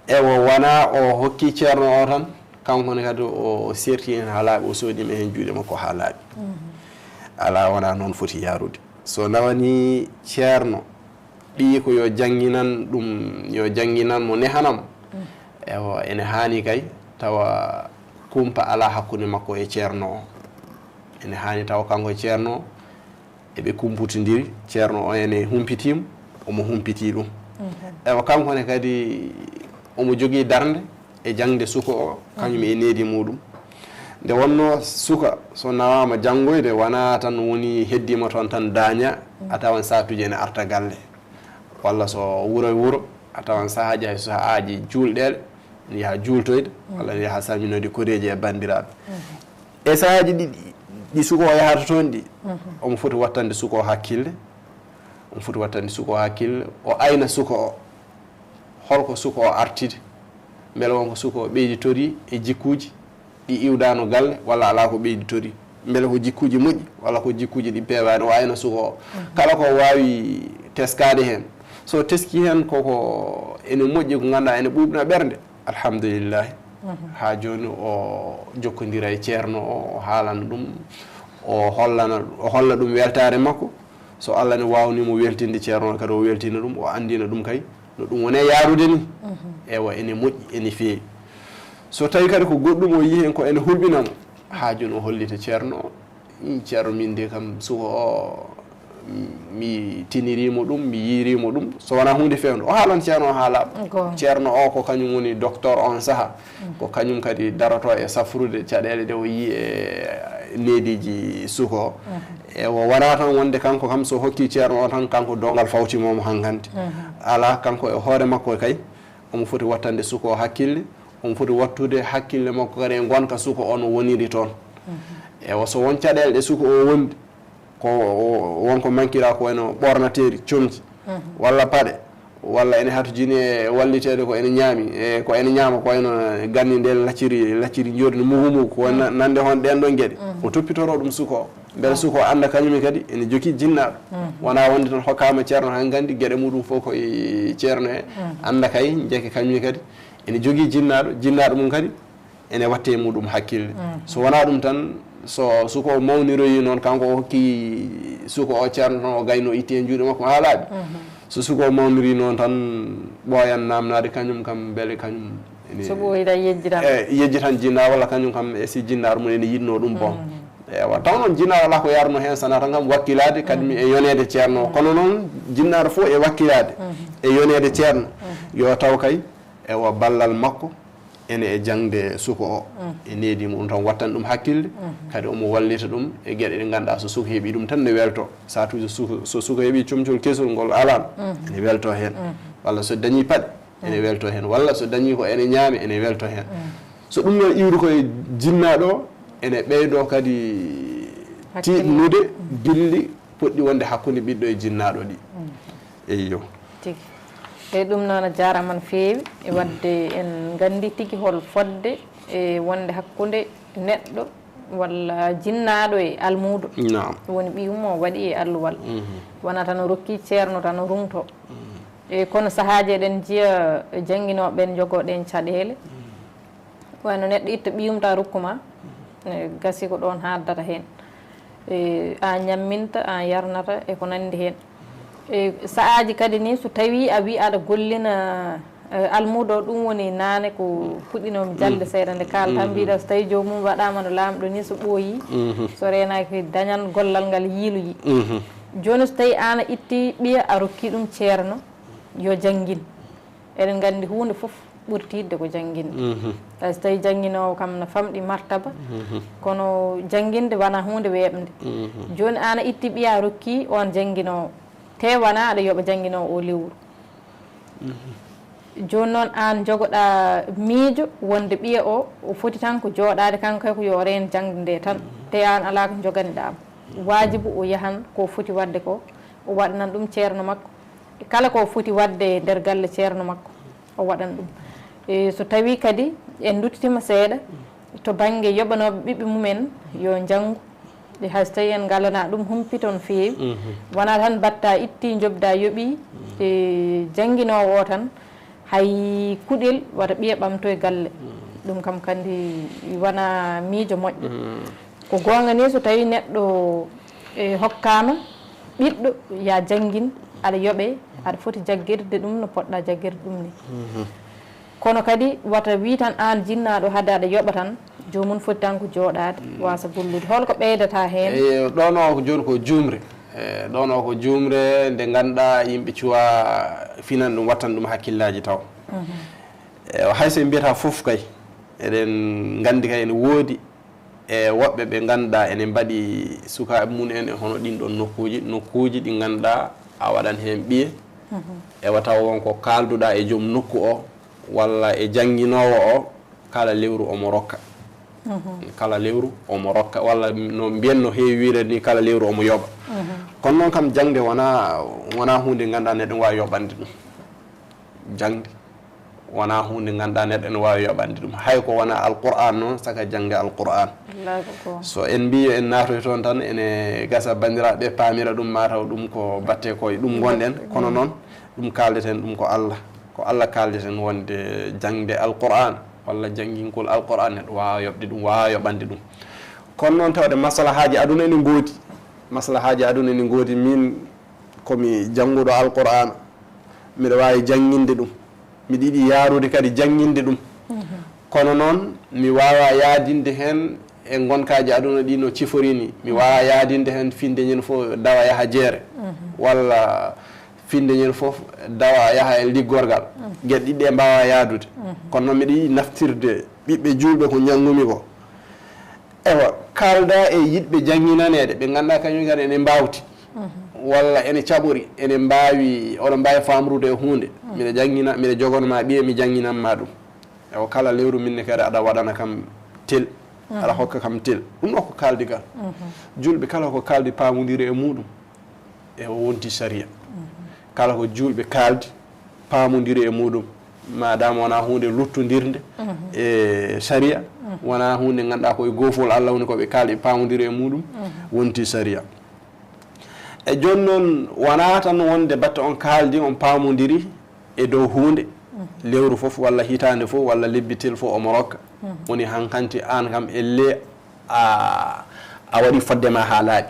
ewa, wonaa o hokki ceerno o tan, kanko ne kadi o serti heen haa laaɓi, o soodi mi heen juuɗe makko haa laaɓi. Alaa, wonaa noon foti yaarude. So nawanii ceerno, ɓiyi ko yo jannginan ɗum, yo jannginan mo, nehanam. Ewa, ene haani kay tawa kumpa alaa hakkunde makko e ceerno o. Ene haani tawa kanko e ceerno o, eɓe kumputondiri, ceerno o ene humpitii mo, omo humpitii ɗum. Ewa, kanko ne kadi omo jogii darnde e jaŋde suka o, kañum e needi muɗum. Nde wonnoo suka, so nawaama janngoyde, wonaa tan woni heddiima toon tan daaña, a tawan saatuuji ene arta galle. Walla so wuro e wuro, a tawan sahaaji hay so sahaaji juulɗeele, ene yaha juultoyde, walla ene yaha salminoyde koreeji e banndiraaɓe. E sahaaji ɗi, ɗi suka o yahata toon ɗi, omo foti wattande suka o hakkille, omo foti wattande suka o hakkille, o ayna suka o, holko suka o artidi, mbele wonko suka o ɓeyditorii e jikkuuji ɗi iwdaano galle, walla alaa ko ɓeyditorii, mbele ko jikkuuji moƴƴi, walla ko jikkuuji ɗi peewaani, o ayna suka o. Kala ko waawi teskaade heen, so teskii heen koko ene moƴƴi, ko ngannduɗaa ene ɓuuɓna ɓernde, alhamdulillahi. Haa jooni o jokkondira e ceerno o, o haalana ɗum, o hollana, o holla ɗum weltaare makko. So Allah ne waawnii mo weltinde ceerno o kadi, o weltina ɗum, o anndina ɗum kay no ɗum woni e yaarude ni. Ewa, ene moƴƴi, ene feewi. So tawii kadi ko goɗɗum o yii heen ko ene hulɓina mo, haa jooni o hollita ceerno o, "Ii, ceerno, min de kam suka o, mi tinirii mo ɗum, mi yiyirii mo ɗum." So wonaa huunde feewnde, o haalan ceerno o haalaaɓe. Ceerno o ko kañum woni docteur on saha. Ko kañum kadi daroto e safrude caɗeele ɗe o yii e neediiji suka o. Ewa, wonaa tan wonde kanko kam so hokki ceerno o tan, kanko dogal fawti mo hankandi. Alaa, kanko e hoore makko kay, omo foti wattande suka o hakkille, omo foti wattude hakkille makko kadi e ngonka suka o no woniri toon. Ewa, so won caɗeele ɗe suka o wondi, ko wonko mankira ko wayno ɓornateeri, comci, walla paɗe, walla ene hatojini e walliteede ko ene ñaami, e ko ene ñaama ko wayno ganni ndeen lacciri, lacciri njoorndi mugu mugu, ko na-, nande heen ɗeen ɗoon geɗe. O toppitoro ɗum suka o. Mbele suka o annda kañum kadi ene jogii jinnaaɗo. Wonaa wonde tan hokkaama ceerno haa nganndi geɗe muɗum fof ko e ceerno he. Annda kay, njekke kañum kadi ene jogii jinnaaɗo, jinnaaɗo mum kadi ene watte e muɗum hakkille. So wonaa ɗum tan, so suka o mawniroyi noon, kanko o hokki suka o ceerno tan, o gayno itti heen juuɗe makko haa laaɓi. So suka o mawniri noon tan, ɓooyan naamnaade kañum kam, mbele kañum ene So ɓooyi tan yejjitan. E, yejjitan jinnaa, walla kañum kam e si jinnaaɗo mum ene yiɗnoo ɗum, bon. Ewa, taw noon jinnaaɗo alaa ko yarno heen, sana tan kam wakkilaade kadi mi e yoneede ceerno. Kono noon jinnaaɗo fof e wakkilaade e yoneede ceerno, yo taw kay ewa ballal makko ene e jaŋde suka o, e needi mum tan, wattan ɗum hakkille, kadi omo wallita ɗum e geɗe ɗe ngannduɗaa so suka heɓii ɗum tan ne welto. Saatuuji suka, so suka heɓii comcol kesol ngol alaan, ene welto heen. Walla so dañii paɗe, ene welto heen. Walla so dañii ko ene ñaami, ene welto heen. So ɗum noon iwri koye jinnaaɗo o, ene ɓeydoo kadi Hakkille. Tiiɗnude billi poɗɗi wonde hakkunde ɓiɗɗo e jinnaaɗo ɗi. Eyyo. Tigi. Eyi, ɗum noon a jaaraama no feewi. E waɗde en nganndi tigi hol fodde e wonde hakkunde neɗɗo walla jinnaaɗo e almuudo. Naam. Woni ɓiyum o waɗi e alluwal. Wona tan o rokki ceerno tan o rungto. E kono sahaaji eɗen njiya jannginooɓe ɓen njogoo ɗeen caɗeele. Wayno neɗɗo itta ɓiyum ta rokku ma, e, gasi ko ɗoon haaddata heen. E, an ñamminta, an yarnata, e ko nanndi heen. E, sa'aaji kadi ni, so tawii a wii aɗa gollina, e, almuudo, ɗum woni naane ko fuɗɗinoomi jalde seeɗa nde kaalta, mbiɗa so tawii joomum waɗaama no laamɗo ni, so ɓooyii, so reenaaki dañan gollal ngal yiiloyi. Jooni so tawii aan a itti ɓiya a rokki ɗum ceerno, yo janngin. Eɗen nganndi huunde fof ɓuri tiiɗde ko jannginde. Hay so tawii jannginoowo kam no famɗi martaba, kono jannginde wonaa huunde weeɓnde. Jooni aan a itti ɓiya a rokki oon jannginoowo, te wonaa aɗa yoɓa jannginoowo o lewru. Jooni noon aan njogoɗaa miijo wonde ɓiya o, o foti tan ko jooɗaade kanko kay ko yo o reen jaŋde nde tan, te aan alaa ko njoganiɗaa mo. Waajibu o yahan ko foti waɗde ko, o waɗanan ɗum ceerno makko. Kala ko foti waɗde e nder galle ceerno makko, o waɗan ɗum. E, so tawii kadi en nduttiima seeɗa to bannge yoɓanooɓe ɓiɓɓe mumen yo njanngu, e hay so tawii en ngalanaa ɗum humpito no feewi, wonaa tan mbaɗta itti njoɓda yoɓi, e, jannginoowo o tan, hay kuɗel wata ɓiya ɓamto e galle. Ɗum kam kandi wonaa miijo moƴƴo. Ko goonga ni, so tawii neɗɗo, e, hokkaama ɓiɗɗo, ya janngin, aɗa yoɓee, aɗa foti jaggirde ɗum no poɗɗa jaggirde ɗum ni. Kono kadi wata wii tan aan jinnaaɗo hade aɗa yoɓa tan, joomum foti tan ko jooɗaade, waasa gollude. Hol ko ɓeydata heen? E, ɗoon o ko jooni ko juumre. E, ɗoon o ko juumre nde ngannduɗaa yimɓe cuwa finan ɗum, wattan ɗum hakkillaaji taw. E, hay so en mbiyata fof kay, eɗen nganndi kay ene woodi e woɓɓe ɓe ngannduɗaa ene mbaɗi sukaaɓe mum en e hono ɗin ɗon nokkuuji, nokkuuji ɗi ngannduɗaa a waɗan heen ɓiye, ewa taw won ko kaalduɗaa e joom nokku o walla e jannginoowo o, kala lewru omo rokka. Kala lewru omo rokka, walla no mbiyen no heewi wiide ni, kala lewru omo yoɓa. Kono noon kam, jaŋde wonaa, wonaa huunde nde ngannduɗaa neɗɗo waawi yoɓande ɗum. Jaŋde wonaa huunde ngannduɗaa neɗɗo ene waawi yoɓande ɗum. Hay ko wonaa Alqur'aan noon, saka jaŋde Alqur'aan. Wallaahi ko goonga. So en mbii yo en naatoy toon tan, ene gasa banndiraaɓe ɓe paamira ɗum, mataw ɗum ko batte ko e ɗum ngonɗen. Kono noon, ɗum kaaldeten ɗum ko Allah. Ko Allah kaaldeten wonde jaŋde Alqur'aan walla janngingol Alqur'aan neɗɗo waawa yoɓde ɗum, waawa yoɓande ɗum. Kono noon tawde maslahaaji aduna ene ngoodi. Maslahaaji aduna ene ngoodi. Min ko mi jannguɗo Alqur'aana, miɗo waawi jannginde ɗum, miɗo yiɗi yaarude kadi jannginde ɗum. Kono noon, mi waawaa yaadinde heen e ngonkaaji aduna ɗi no cifori ni. Mi waawaa yaadinde heen finde ñande fof dawa yaha jeere, walla finde ñande fof dawa yaha e liggorgal. Geɗe ɗiɗi ɗe mbaawaa yaadude. Kono noon, miɗo yiɗi naftirde ɓiɓɓe juulɓe ko njanngu-mi ko. Ewa, kaalda e yiɗɓe jannginaneede, ɓe ngannduɗaa kañum kadi ene mbaawti, walla ene caɓori, ene mbaawi, oɗon mbaawi faamrude e huunde. Miɗa janngina, miɗa jogono ma ɓiye, mi jannginan ma ɗum. Ewa, kala lewru min ne kadi aɗa waɗana kam tel, aɗa hokka kam tel. Ɗum ɗo ko kaaldigal. Juulɓe kala ko kaaldi paamondiri e muuɗum. E o wonti sariya. Kala ko juulɓe kaaldi, paamondiri e muuɗum. Maadaama wonaa huunde luttondirnde e sariya, wonaa huunde ngannduɗaa ko e goofol Allah woni ko ɓe kaaldi, paamondiri e muuɗum, wonti sariya. E jooni noon, wonaa tan wonde batte on kaaldi, on paamondiri e dow huunde, lewru fof, walla hitaande fof, walla lebbi tel fof omo rokka. Woni hankanti aan kam, elle a, a waɗi fodde ma haa laaɓi.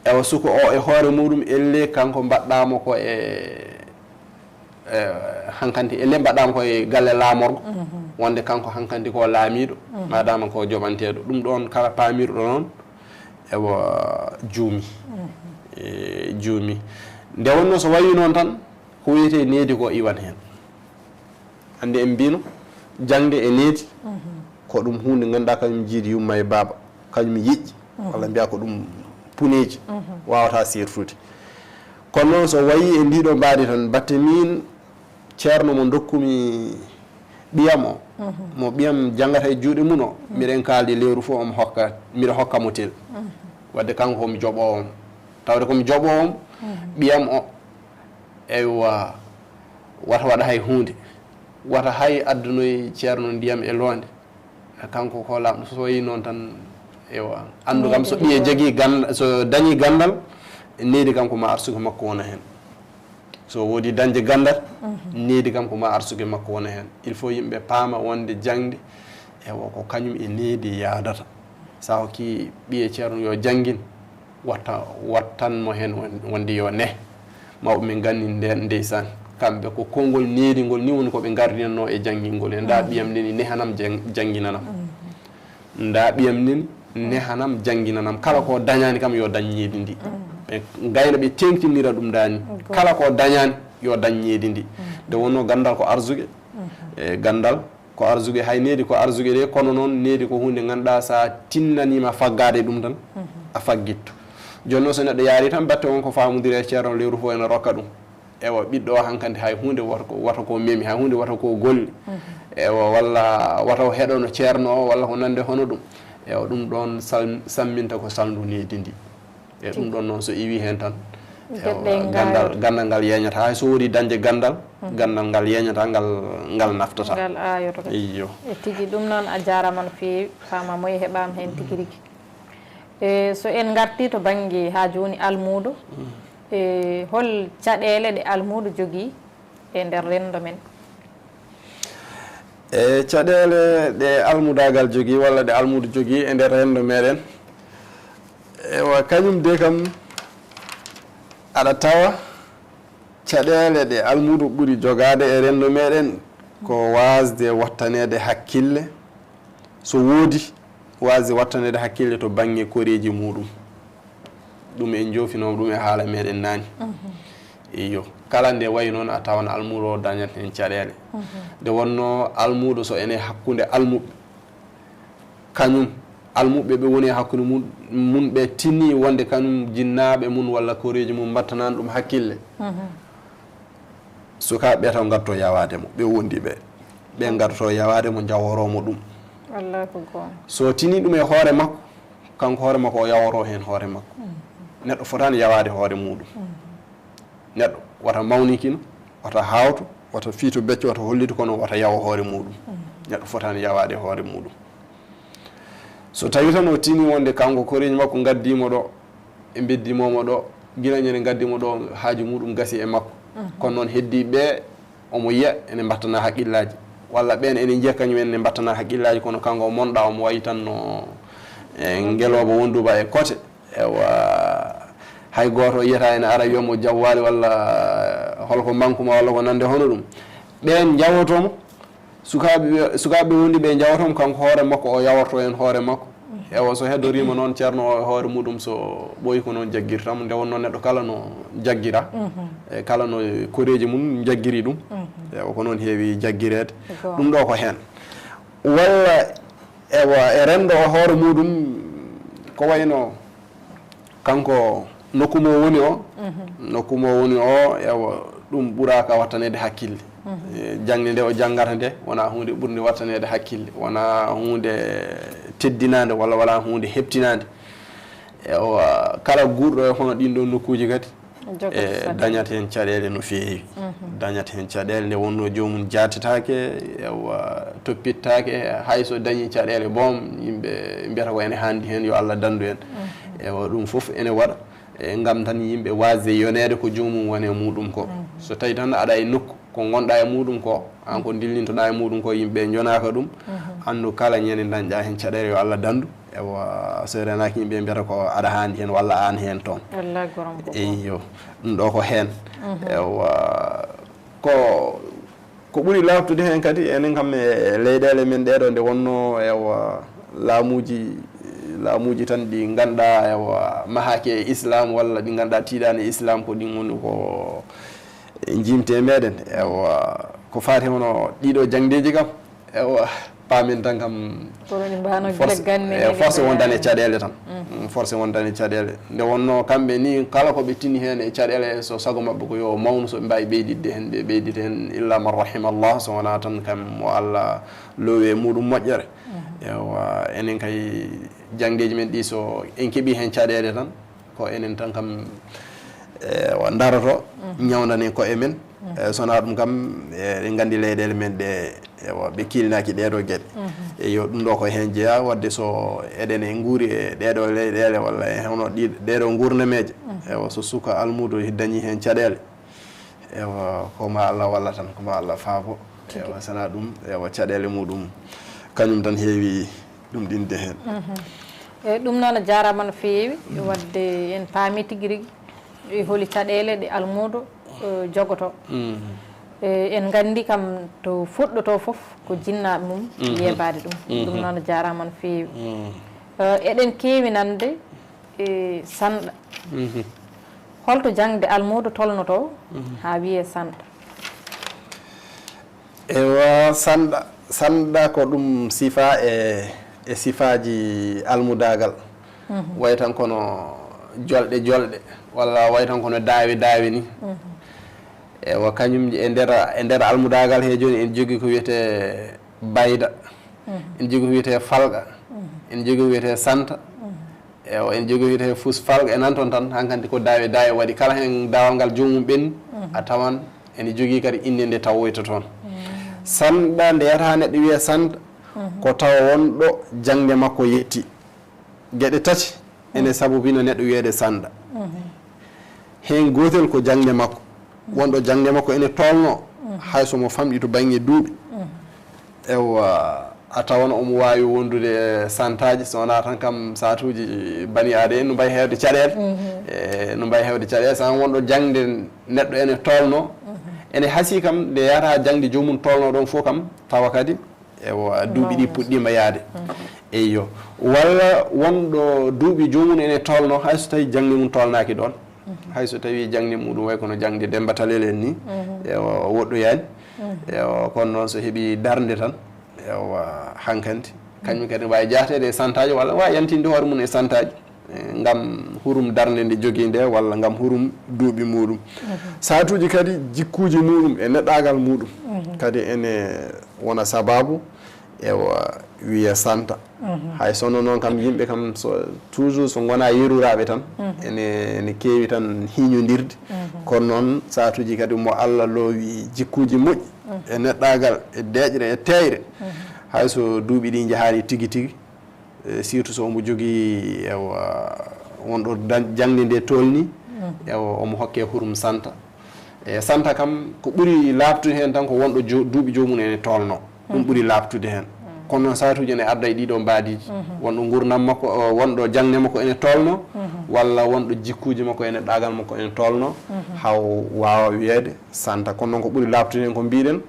Ewa, suka o e hoore muɗum, elle kanko mbaɗɗaama ko e, e hankanti, elle mbaɗɗaama ko e galle laamorgo, wonde kanko hankanti ko laamiiɗo, maadaama ko joɓanteeɗo. Ɗum ɗoon kala paamirɗo noon, ewa, juumi. E, juumi. Nde wonnoo so wayi noon tan, ko wiyetee needi ko iwan heen. Anndi en mbino, jaŋde e needi, ko ɗum huunde ngannduɗaa kañum jiidi yumma e baaba, kañum yiƴƴi, walla mbiya ko ɗum puneeji, waawataa seertude. Kono noon so wayi e ndiɗo mbaadi tan, batte miin ceerno mo ndokkumi ɓiyam o, mo ɓiyam janngata e juuɗe mum o, miɗen kaaldi lewru fof omo hokka, miɗo hokka mo tel. Wadde kanko ko mi joɓoowo mo. Tawde ko mi joɓoowo mo, ɓiyam o, eywa, wata waɗa hay huunde. Wata hay addunoy ceerno ndiyam e loonde. Kanko ko laamɗo, so wayi noon tan, eywa. Anndu kam so ɓiye jogii gannda-, so dañii ganndal, needi kam ko ma arsugue makko wona heen. So woodi dañde ganndal, needi kam ko ma arsugue makko wona heen. Il faut yimɓe paama wonde jaŋde, eywa, ko kañum e needi yahdata. Sa hokkii ɓiye ceerno yo janngin, watta, wattan mo heen won-, wonde yo neh. Mawɓe men nganndi ndeen ndeysaan. Kamɓe ko konngol needi ngol ni woni ko ɓe ngardinannoo e janngingol. E ndaa ɓiyam neni nehanam jang-, jannginanam. Ndaa ɓiyam neni nehanam jannginanam. Kala ko dañaani kam yo dañ needi ndi. Ɓe ngayna ɓe teeŋtinira ɗum daani. Kala ko dañaani yo dañ needi ndi. Nde wonnoo ganndal ko arsugue. E ganndal ko arsugue, hay needi ko arsugue de, kono noon needi ko huunde ngannduɗaa sa tinnaniima faggaade ɗum tan, a faggitto. Jooni noon so neɗɗo yaari tan batte on ko faamodiri e ceerno lewru fof ene rokka ɗum. Ewa, ɓiɗɗo o hankadi hay huunde wata ko, wata ko memi, hay huunde wata ko golli. Ewa, walla wata o heɗono ceerno o, walla ko nande hono ɗum. Ewa, ɗum ɗoon sal-, samminta ko salndu needi ndi. E ɗum ɗoon noon so iwi heen tan, ewa, ganndal, ganndal ngal yeñata. Hay so woodi dañde ganndal, ganndal ngal yeñata, ngal, ngal naftata. Ngal aayoto kadi. Iyo. E tigi ɗum noon a jaaraama no feewi, faama moye heɓaama heen tigi rigi. E so en ngartii to bannge haa jooni almuudo, e hol caɗeele ɗe almuudo jogii e nder renndo men? E caɗeele ɗe almudaagal jogii walla ɗe almuudo jogii e nder renndo meɗen, ewa, kañum de kam aɗa tawa caɗeele ɗe almuudo ɓuri jogaade e renndo meɗen ko waasde wattaneede hakkille. So woodi, waasde wattaneede hakkille to bannge koreeji muɗum. Ɗum en joofinooma ɗum e haala meɗen naane. Iyo, kala nde wayi noon a tawan almuudo o dañat heen caɗeele. Nde wonnoo almuudo so ene hakkunde almuɓɓe, kañum almuɓɓe ɓe woni e hakkunde mun, mun ɓe tinni wonde kañum jinnaaɓe mun walla koreeji mun mbattanaani ɗum hakkille. Sukaaɓe ɓe taw ngarto yawaade mo, ɓe wondi ɓe. Ɓe ngarto yawaade mo, njaworoo mo ɗum. Wallaahi ko goonga. So tini ɗum e hoore makko, kanko hoore makko o yaworoo heen hoore makko. Neɗɗo fotaani yawaade hoore muɗum. Neɗɗo wata mawninkino, wata haawto, wata fiito becco, wata hollitu, kono wata yawo hoore muɗum. Neɗɗo fotaani yawaade hoore muɗum. So tawi tan o tini wonde kanko koreeji makko ngaddii mo ɗo, e mbeddi momo ɗo, gila ñande ngaddi mo ɗo, haaju muɗum gasi e makko. Kono noon heddi ɓe, omo yiya ene mbattana haqqillaaji. Walla ɓeen ene njiya kañum en ne mbattana haqqillaaji, kono kanko o monɗa, omo wayi tan no, e, ngelooba wonduba e kote. Ewa, hay gooto yiyata ene ara wiya mo jawwaali walla holko manku ma walla ko nande hono ɗum. Ɓeen njawoto mo, sukaaɓe, sukaaɓe wonduɓe e njawoto mo, kanko hoore makko o yaworto en hoore makko. Ewa, so heddoriima noon ceerno o e hoore muɗum, so ɓooyi ko noon jaggirta mo, nde wonnoo neɗɗo kala no jaggira, e kala no koreeji mum jaggiri ɗum. Ewa, ko noon heewi jaggireede. Ɗum ɗo ko heen. Walla, ewa, e renndo o hoore muɗum, ko wayno kanko nokku mo woni o, nokku mo woni o, ewa, ɗum ɓuraaka wattaneede hakkille. E, jaŋde nde o janngata nde, wona huunde ɓurnde wattaneede hakkille, wona huunde teddinaande walla wona huunde heɓtinaande. Ewa, kala guurɗo e hono ɗiin ɗoon nokkuuji kadi, e, dañat heen caɗeele no feewi. Dañat heen caɗeele nde wonnoo joomum jaatetaake, ewa, toppittaake, hay so dañii caɗeele boom, yimɓe mbiyata ko ene haandi heen, yo Allah danndu en. Ewa, ɗum fof ene waɗa, e, ngam tan yimɓe waasde yoneede ko joomum woni e muɗum ko. So tawi tan aɗa e nokku, ko ngonɗa e muɗum ko, an ko dillintoɗa e muɗum ko, yimɓe njonaaka ɗum. Anndu kala ñande dañɗa heen caɗeele, yo Allah danndu. Ewa, so renaaki, yimɓe mbiyata ko aɗa haandi heen walla aan heen toon. Wallahi, gorom ko. Eyyo, ɗum ɗo ko heen. Ewa, ko, ko ɓuri laaɓtude heen kadi, enen kam e leyɗeele men ɗeeɗo, nde wonnoo, ewa, laamuuji, laamuuji tan ɗi ngannduɗaa, ewa, mahaaki e Islam, walla ɗi ngannduɗaa tiiɗaani e Islam, ko ɗin woni ko jimte meɗen. Ewa, ko faati hono ɗiɗo jaŋdeeji kam, ewa, paamen tan kam. Kono ɗi mbaano gila force, ganni eh, force wondan e caɗeele tan. Mm, force wondan e caɗeele. Nde wonnoo kamɓe ni, kala ko ɓe tini heen e caɗeele, so sago maɓɓe ko yo mawnu, so ɓe mbaawi ɓeyditde heen, ɓe ɓeydita heen, illa man rahimallah, so wonaa tan kam mo Allah loowi e muɗum moƴƴere. Ewa, enen kay jaŋdeeji men ɗi, so en keɓii heen caɗeele tan, ko enen tan kam, ewa, ndaroto, ñawndane koye men. E, so wonaa ɗum kam, e, eɗen nganndi leyɗeele men ɗe, ewa, ɓe kiilnaaki ɗeeɗo geɗe. Eyyo, ɗum ɗo ko heen jeyaa, waɗde so eɗen e nguuri e ɗeeɗo leyɗeele walla e hono ɗi, ɗeeɗo nguurnameeje. Ewa, so suka almuudo dañii heen caɗeele, ewa, ko ma Allah walla tan, ko ma Allah faabo. Tigi. Ewa, so wonaa ɗum, ewa, caɗeele muɗum kañum tan heewi ɗum ɗinde heen. E, ɗum noon a jaaraama no feewi, waɗde en paami tigi rigi e holi caɗeele ɗe almuudo, e, jogotoo. E, en nganndi kam to fuɗɗotoo fof ko jinnaaɓe mum yeebaade ɗum. Ɗum noon a jaaraama no feewi. E, eɗen keewi nande e sanɗa. Holto jaŋde almuudo tolnotoo haa wiyee sanɗa? Ewa, sanɗa, sanɗa ko ɗum sifa e, e sifaaji almudaagal. Way tan kono jolɗe jolɗe, walla way tan kono daawe daawe ni. Ewa, kañum e nder, e nder almudaagal he jooni en jogii ko wiyetee bayda, en jogii ko wiyetee falqa, en jogii ko wiyetee santa. Ewa, en jogii wiyetee fus falqa, e nan toon tan, hankadi ko daawe daawe waɗi. Kala heen daawal ngal joomum ɓenni, a tawan ene jogii kadi innde nde tawoyta toon. Sanɗa, nde yata neɗɗo wiyee sanɗa, ko tawa wonɗo jaŋde makko yetti. Geɗe tati ene sabobina neɗɗo wiyeede sanɗa. Heen gootel ko jaŋde makko. Wonɗo jaŋde makko ene tolno, hay so mo famɗi to baŋnge duuɓi. Ewa, a tawan omo waawi wondude e santaaji, so wonaa tan kam saatuuji bani aadama en no mbaawi heewde caɗeele. E, no mbaawi heewde caɗeele, so wonaa wonɗo jaŋde neɗɗo ene tolno. Ene hasii kam, nde yahata jaŋde joomum tolno ɗoon fof kam, tawa kadi ewa, duuɓi ɗi puɗɗiima yahde. Eyyo. Walla wonɗo duuɓi joomum ene tolno, hay so tawii jaŋde mum tolnaaki ɗoon. Hay so tawii jaŋde muɗum way kono jaŋde Demmba Talel en ni, ewa, woɗɗoyaani. Ewa, kono noon so heɓii darnde tan, ewa, hankadi, kañum kadi ne waawi jaateede e santaaji, walla waawi yantinde hoore mum e santaaji. E, ngam hurum darnde nde jogii nde, walla ngam hurum duuɓi muɗum. Saatuuji kadi jikkuuji muɗum e neɗɗaagal muɗum kadi ene wona sabaabu, ewa, wiya santa. Hay so wonaa noon kam, yimɓe kam so, toujours so ngonaa yeruraaɓe tan, ene, ene keewi tan hiiñondirde. Kono noon saatuuji kadi mo Allah loowi jikkuuji moƴƴi e neɗɗaagal, e deeƴre, e teeyre, hay so duuɓi ɗi njahaani tigi tigi, e, surtout so omo jogii, ewa, wonɗo dañ-, jaŋde nde tolni, ewa, omo hokkee hurum santa. E, santa kam, ko ɓuri laaɓtude heen tan ko wonɗo jo-, duuɓi joomum ene tolno. Ɗum ɓuri laaɓtude heen. Kono noon saatuuji ene adda e ɗiɗo mbaadiiji. Wonɗo nguurndam makko, o, wonɗo jaŋde makko ene tolno, walla wonɗo jikkuuji makko e neɗɗaagal makko ene tolno, haa o waawa wiyeede santa. Kono noon ko ɓuri laaɓtude heen ko mbiɗen,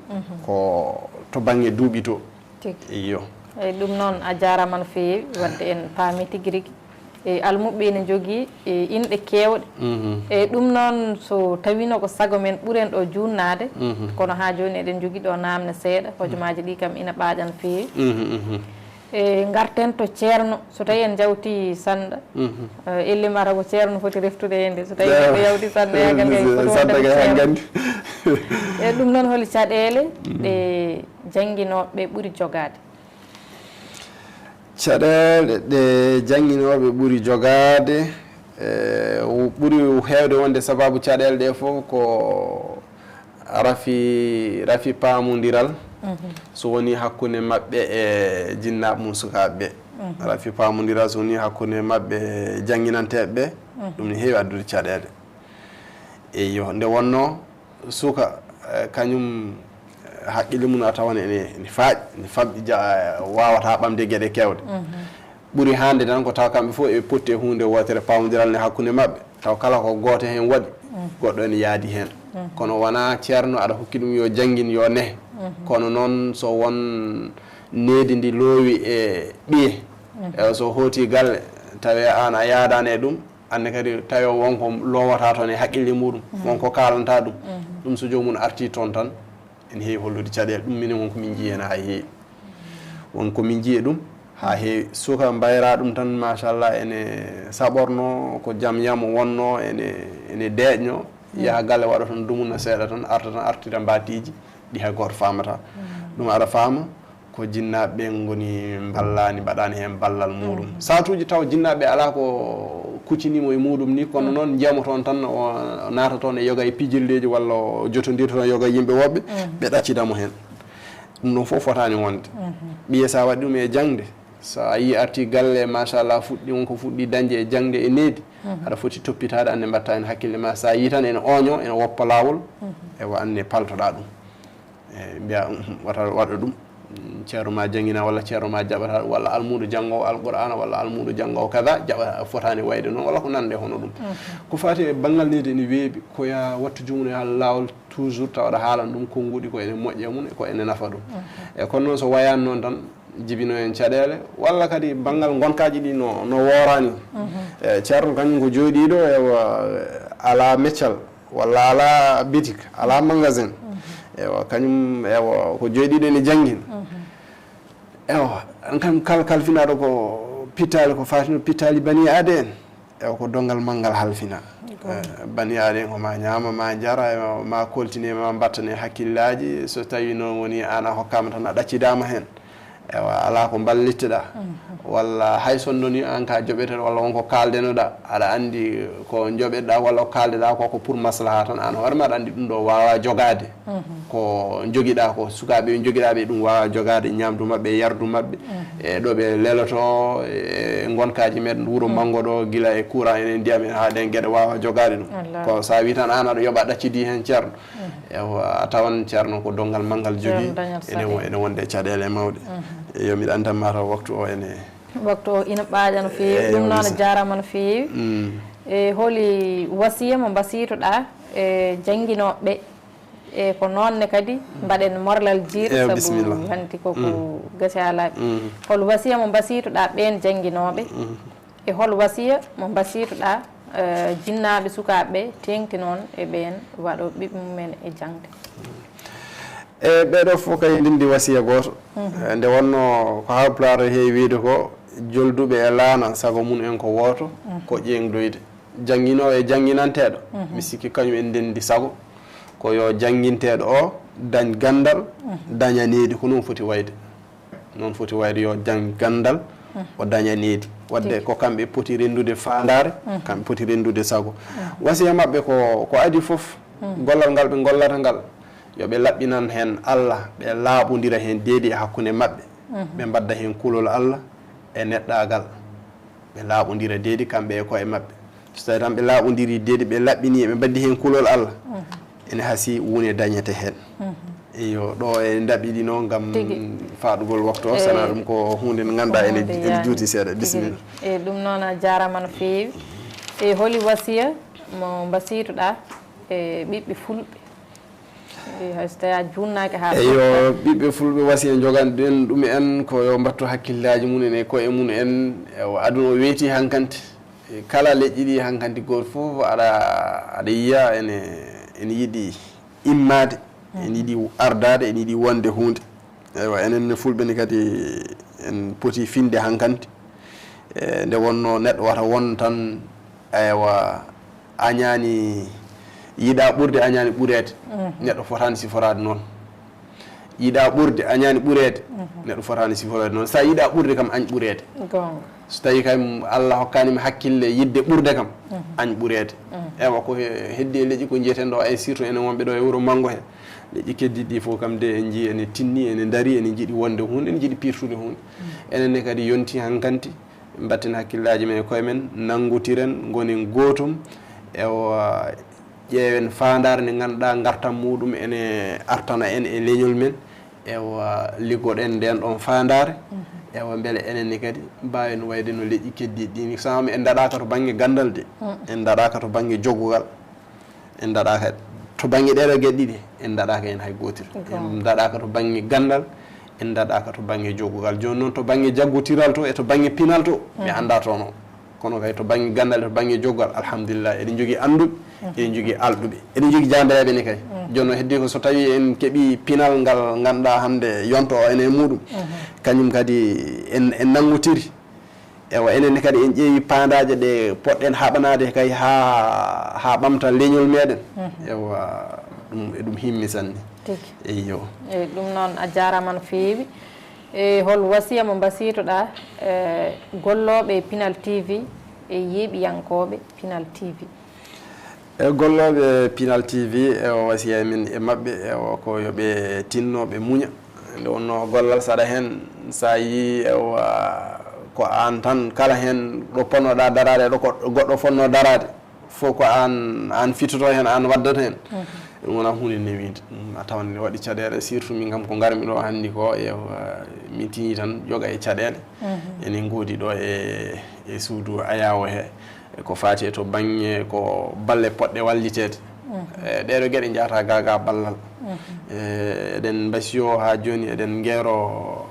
ko to baŋnge duuɓi to. Tigi. Iyo. Eyi, ɗum noon a jaaraama no feewi, waɗde en paami tigi rigi. E almuɓɓe ene njogii, e, inɗe keewɗe. E ɗum noon, so tawiino ko sago men ɓuren ɗo juutnaade, kono haa jooni eɗen njogii ɗo naamne seeɗa, hojomaaji ɗi kam ina ɓaaƴa no feewi. E ngarten to ceerno, so tawii en njawtii sanɗa, e, ellimata ko ceerno foti reftude heen de, so tawii neɗɗo yawtii sanɗa, yaa ngal kay foti wonde ko ceerno. E ɗum noon, holi caɗeele ɗe jannginooɓe ɓuri jogaade? Caɗeele ɗe jannginooɓe ɓuri jogaade, e, ɓuri heewde wonde sabaabu caɗeele ɗe fof ko rafi, rafi paamondiral, so woni hakkunde maɓɓe e jinnaaɓe mum sukaaɓe ɓe. Rafi paamondiral so woni hakkunde maɓɓe e jannginanteeɓe ɓe, ɗum ne heewi addude caɗeele. Eyyo, nde wonnoo suka, eh, kañum, eh, haqqille mum a tawan ene, ene faaƴi, ene famɗi, ja-, waawataa ɓamde geɗe keewɗe. Ɓuri hannde tan ko tawa kamɓe fof e potti e huunde wootere, paawondiral ne hakkunde maɓɓe, taw kala ko gooto heen waɗi, goɗɗo ene yaadi heen. Kono wonaa ceerno aɗa hokki ɗum yo janngin, yo neh. Kono noon so won needi ndi loowi e ɓiye, e so hooti galle, tawi aan a yaadaani e ɗum, aan ne kadi tawi won ko loowata toon e haqqille muɗum, won ko kaalanta ɗum. Ɗum so joomum artii toon tan, ene heewi hollude caɗeele. Ɗum minen won ko min njiyi heen haa heewi. Won ko min njiyi ɗum haa heewi. Suka mbayraa ɗum tan, machallah, ene saɓornoo, ko jam yamo wonnoo, ene, ene deeƴnoo. Yaha galle waɗa toon dumunna seeɗa tan, arta tan, artira mbaatiiji, ɗi hay gooto faamataa. Ɗum aɗa faama, ko jinnaaɓe ɓe ngoni mballaani, mbaɗaani heen ballal muɗum. Saatuuji taw jinnaaɓe ɓe alaa ko kuccinii mo e muɗum ni, kono noon njiya mo toon tan, o naata toon e yoga e pijirleeji, walla o jotondirta toon yoga e yimɓe woɓɓe, ɓe ɗaccida mo heen. Ɗum ɗoon fof fotaani wonde. Ɓiye so a waɗi ɗum e jaŋde, so a yii artii galle, machallah, fuɗɗi, won ko fuɗɗi dañde e jaŋde e needi, aɗa foti toppitaade, aan ne mbaɗta heen hakkille ma. So a yii tan ene ooñoo, ene woppa laawol, ewa, aan ne paltoɗaa ɗum. E, mbiya, "Uhum, wata waɗa ɗum. Mm, ceerno ma jangina walla ceerno ma jaɓata, walla almuudo janngo Alqur'aana, walla almuudo janngo kaza, jaɓa, fotaani wayde noon," walla ko nande hono ɗum. Ko faati e banngal needi ene weeɓi, ko ya wattu jumno e laawol toujours, tawa aɗa haalan ɗum konnguɗi ko ene moƴƴa mum, ko ene nafa ɗum. E kono noon so wayaani noon tan, jibino en caɗeele, walla kadi banngal ngonkaaji ɗi no, no wooraani. E, ceerno kañum ko jooɗiiɗo, ewa, alaa meccal, walla alaa bitik, alaa magasin. Ewa, kañum, ewa, ko jooɗiiɗo ene janngin. Ewa, an kam kal-, kalfinaaɗo ko pittaali, ko faatino pittaali bani aade en. Ewa, ko donngal manngal halfina. Eh, bani aade en ko ma ñaama, ma njara, ewa, ma koltine, ma mbattane hakkillaaji. So tawi noon woni aan a hokkaama tan a ɗaccidaama heen. Ewa, alaa ko mballitteɗaa. Walla hay so noni aan ka joɓeteɗo, walla won ko kaaldenoɗaa, aɗa anndi ko joɓeɗaa walla ko kaaldeɗaa ko, ko pour maslaha tan, aan hoore ma aɗa anndi ɗum ɗo waawa jogaade. Ko jogiɗaa ko, sukaaɓe ɓe jogiɗaa ɓe, ɗum waawa jogaade ñaamdu maɓɓe, yardu maɓɓe, e ɗo ɓe leloto, e ngonkaaji men wuro Manngo ɗo, gila e courant en, e ndiyam en, haa ɗeen geɗe waawa jogaade ɗum. Ko so a wii tan aan aɗa yoɓa ɗaccidi heen ceerno. Ewa, a tawan ceerno ko donngal manngal jogii, ene wo-, ene wonde e caɗeele mawɗe. Eyo, miɗa anndi tan mataw waktu o ene. Waktu o ina ɓaaƴa no feewi. Eyo, ɗum noon, a jaaraama no feewi. E holi wasiya mo mbasiytoɗaa e jannginooɓe ɓe? E ko noon ne kadi mbaɗen morlal jiiɗo, eyo, sabu bisimilla. Hanti ko ko gasi alaa. Hol wasiya mo mbasiytoɗaa ɓeen jannginooɓe? E hol wasiya mo mbasiytoɗaa, eh, jinnaaɓe sukaaɓe ɓe, teeŋti noon e ɓeen waɗooɓe ɓiɓɓe mum en e jaŋde? E ɓee ɗoo fof kay ndinndi wasiya gooto. Eh, nde wonnoo ko Haalpulaar heewi wiyde ko, "Jolduɓe e laana, sago mum en ko wooto, ko ƴeeŋdoyde." Jannginoowo e jannginanteeɗo, mi sikki kañum en ndenndi sago, ko yo jannginteeɗo o dañ ganndal, daña needi, ko noon foti wayde. Noon foti wayde, yo jaŋ ganndal, o daña needi. Waɗde ko kamɓe poti renndude faandaare, kamɓe poti renndude sago. Wasiya maɓɓe ko, ko adii fof, gollal ngal ɓe ngollata ngal, yo ɓe laɓɓinan heen Allah, ɓe laaɓondira heen deedi e hakkunde maɓɓe, ɓe mbadda heen kulol Allah e neɗɗaagal. Ɓe laaɓondira deedi kamɓe e koye maɓɓe. So tawii tan ɓe laaɓondirii deedi, ɓe laɓɓinii, ɓe mbaddi heen kulol Allah, ene hasii wune dañete heen. Eyo, ɗo e ndaɓɓiɗi noon ngam faɗugol waktu o, sana ɗum ko huunde nde ngannduɗaa ene, ene juuti seeɗa. Bisimilla. E ɗum noon, a jaaraama no feewi. E holi wasiya mo mbasiytoɗaa e ɓiɓɓe fulɓe? E hay so tawii a juutnaaki haa. Eyo, ɓiɓɓe fulɓe, wasiya njoganɗen ɗum en ko yo mbattu hakkillaaji mum en e koye mum en. Ewa, aduna o weeti hankanti. E kala leƴƴi ɗi hankanti, gooto fof aɗa, aɗa yiya ene, ene yiɗi immaade, ene yiɗi ardaade, ene yiɗi wonde huunde. Eywa, enen ne fulɓe ne kadi en poti finde hankanti. E nde wonnoo neɗɗo wata won tan, eywa, añaani, yiɗa ɓurde, añaani ɓureede. Neɗɗo fotaani siforaade noon. Yiɗa ɓurde, añaani ɓureede. Neɗɗo fotaani siforaade noon. So a yiɗa ɓurde kam, añ ɓureede. So tawii kam Allah hokkaani mi hakkille yiɗde ɓurde kam, añ ɓureede. Ewa, ko he-, heddi e leƴƴi ko njiyeten ɗo, e surtout enen wonɓe ɗo e wuro Manngo he. Leƴƴi keddiiɗi ɗi fof kam de en njii ene tinni, ene ndarii, ene njiɗi wonde huunde, ene njiɗi pirtude huunde. Enen ne kadi yonti hankanti, mbatten hakkillaaji men e koye men, nanngotiren, ngonen gootum. Ewa, ƴeewen faandaare nde ngannduɗaa ngartam muɗum ene artana en e leñol men. Ewa, liggoɗen nden ɗon faandaare. Ewa, mbele enen ne kadi mbaawen wayde no leƴƴi keddiiɗi ɗi ni. Sama en daɗaaka to bannge ganndal de, en daɗaaka to bannge joggugal, en daɗaaka to bannge ɗeɗo geɗe ɗiɗi, en daɗaaka en hay gootir. En daɗaaka to bannge ganndal, en daɗaaka to bannge joggugal. Jooni noon, to bannge jaggotiral to e to bannge pinal to, mi anndaa toon. Kono kay, to bannge ganndal, to bannge joggal, alhamdulillah, eɗen njogii annduɓe, eɗen njogii alɗuɓe, eɗen njogii jaambereeɓe ne kay. Jooni noon, heddii ko so tawii en keɓii pinal ngal ngannduɗaa hannde yonto o ene e muɗum, kañum kadi en, en nanngotiri. Ewa, enen ne kadi en ƴeewi paandaaje ɗe poɗɗen haɓanaade kay haa, haa ɓamta leñol meɗen. Ewa, ɗum, eɗum himmi sanne. Tigi. Eyyo. Eyi, ɗum noon, a jaaraama no feewi. E hol wasiya mo mbasiytoɗaa, e, gollooɓe Pinal T V e yeeɓiyankooɓe Pinal T V? E gollooɓe Pinal T V, e o wasiya men e maɓɓe, e o ko yo ɓe tinno, ɓe muña. Nde wonnoo gollal, saɗa heen, so a yii, ewa, ko aan tan, kala heen ɗo ponnoɗaa daraade, ɗo ko goɗɗo fonnoo daraade, fof ko aan, aan fitoto heen, aan waddata heen. Ɗum wonaa huunde newiinde. Ɗum a tawan ne waɗi caɗeele, surtout min kam ko ngarmi ɗo hannde ko, ewa, mi tiñi tan joga e caɗeele. Enen ngoodi ɗo e, e suudu ayaawo he, ko faati e to bannge ko balle poɗɗe walliteede. E ɗeɗo geɗe njahata ga, ga ballal. E eɗen mbasiyo haa jooni, eɗen ngeero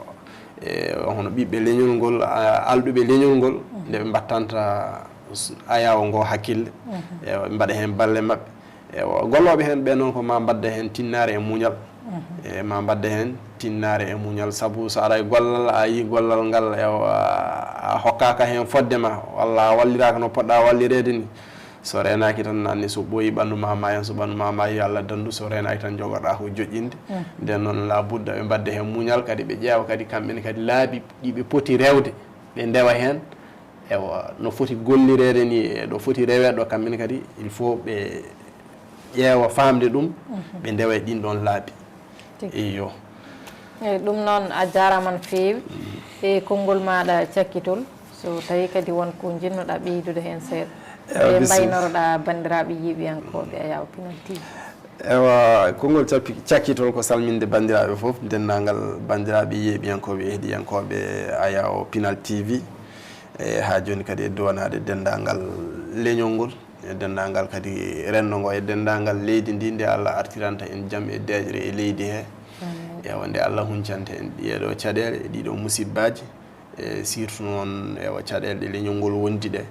e hono ɓiɓɓe leñol ngol, a-, alɗuɓe leñol ngol, nde ɓe mbattanta s-, ayaawo ngo hakkille. Ewa, ɓe mbaɗa heen balle maɓɓe. Ewa, gollooɓe heen ɓe noon ko ma mbadda heen tinnaare e muñal. E ma mbadda heen tinnaare e muñal, sabu so aɗa e gollal, a yii gollal ngal, ewa, a hokkaaka heen fodde ma, walla a walliraaka no poɗɗa wallireede ni. So reenaaki tan, anni so ɓooyi ɓanndu ma maayan, so ɓanndu ma maayi, yo Allah danndu, so reenaaki tan, njogoɗaa ko joƴƴinde. Nden noon, la budda ɓe mbadda heen muñal, kadi ɓe ƴeewa kadi kamɓe ne kadi laabi ɗi ɓe poti rewde, ɓe ndewa heen. Ewa, no foti gollireede ni, e ɗo foti reweede ɗo, kamɓe ne kadi, il faut ɓe ƴeewa faamde ɗum, ɓe ndewa e ɗin ɗon laabi. Tigi. Iyo. Eyi, ɗum noon, a jaaraama no feewi e konngol maaɗa cakkitol. So tawii kadi won ko njiɗnoɗaa ɓeydude heen seeɗa, ewa, e bisimilla. Mbaynoroɗaa banndiraaɓe yeeɓiyankooɓe Ayaawo Pinal T V. Ewa, konngol cappi-, cakkitol ko salminde banndiraaɓe fof, denndaangal banndiraaɓe yeeɓiyankooɓe e heɗiyankooɓe Ayaawo Pinal T V, e haa jooni kadi e duwanaade denndaangal leñol ngol, e denndaangal kadi renndo ngo, e denndaangal leydi ndi, nde Allah artiranta en jam e deeƴre e leydi he. Amin. Ewa, nde Allah huncanta en ɗiɗo caɗeele, e ɗiɗo musibbaaji, e surtout noon, ewa, caɗeele ɗe leñol ngol wondi ɗe.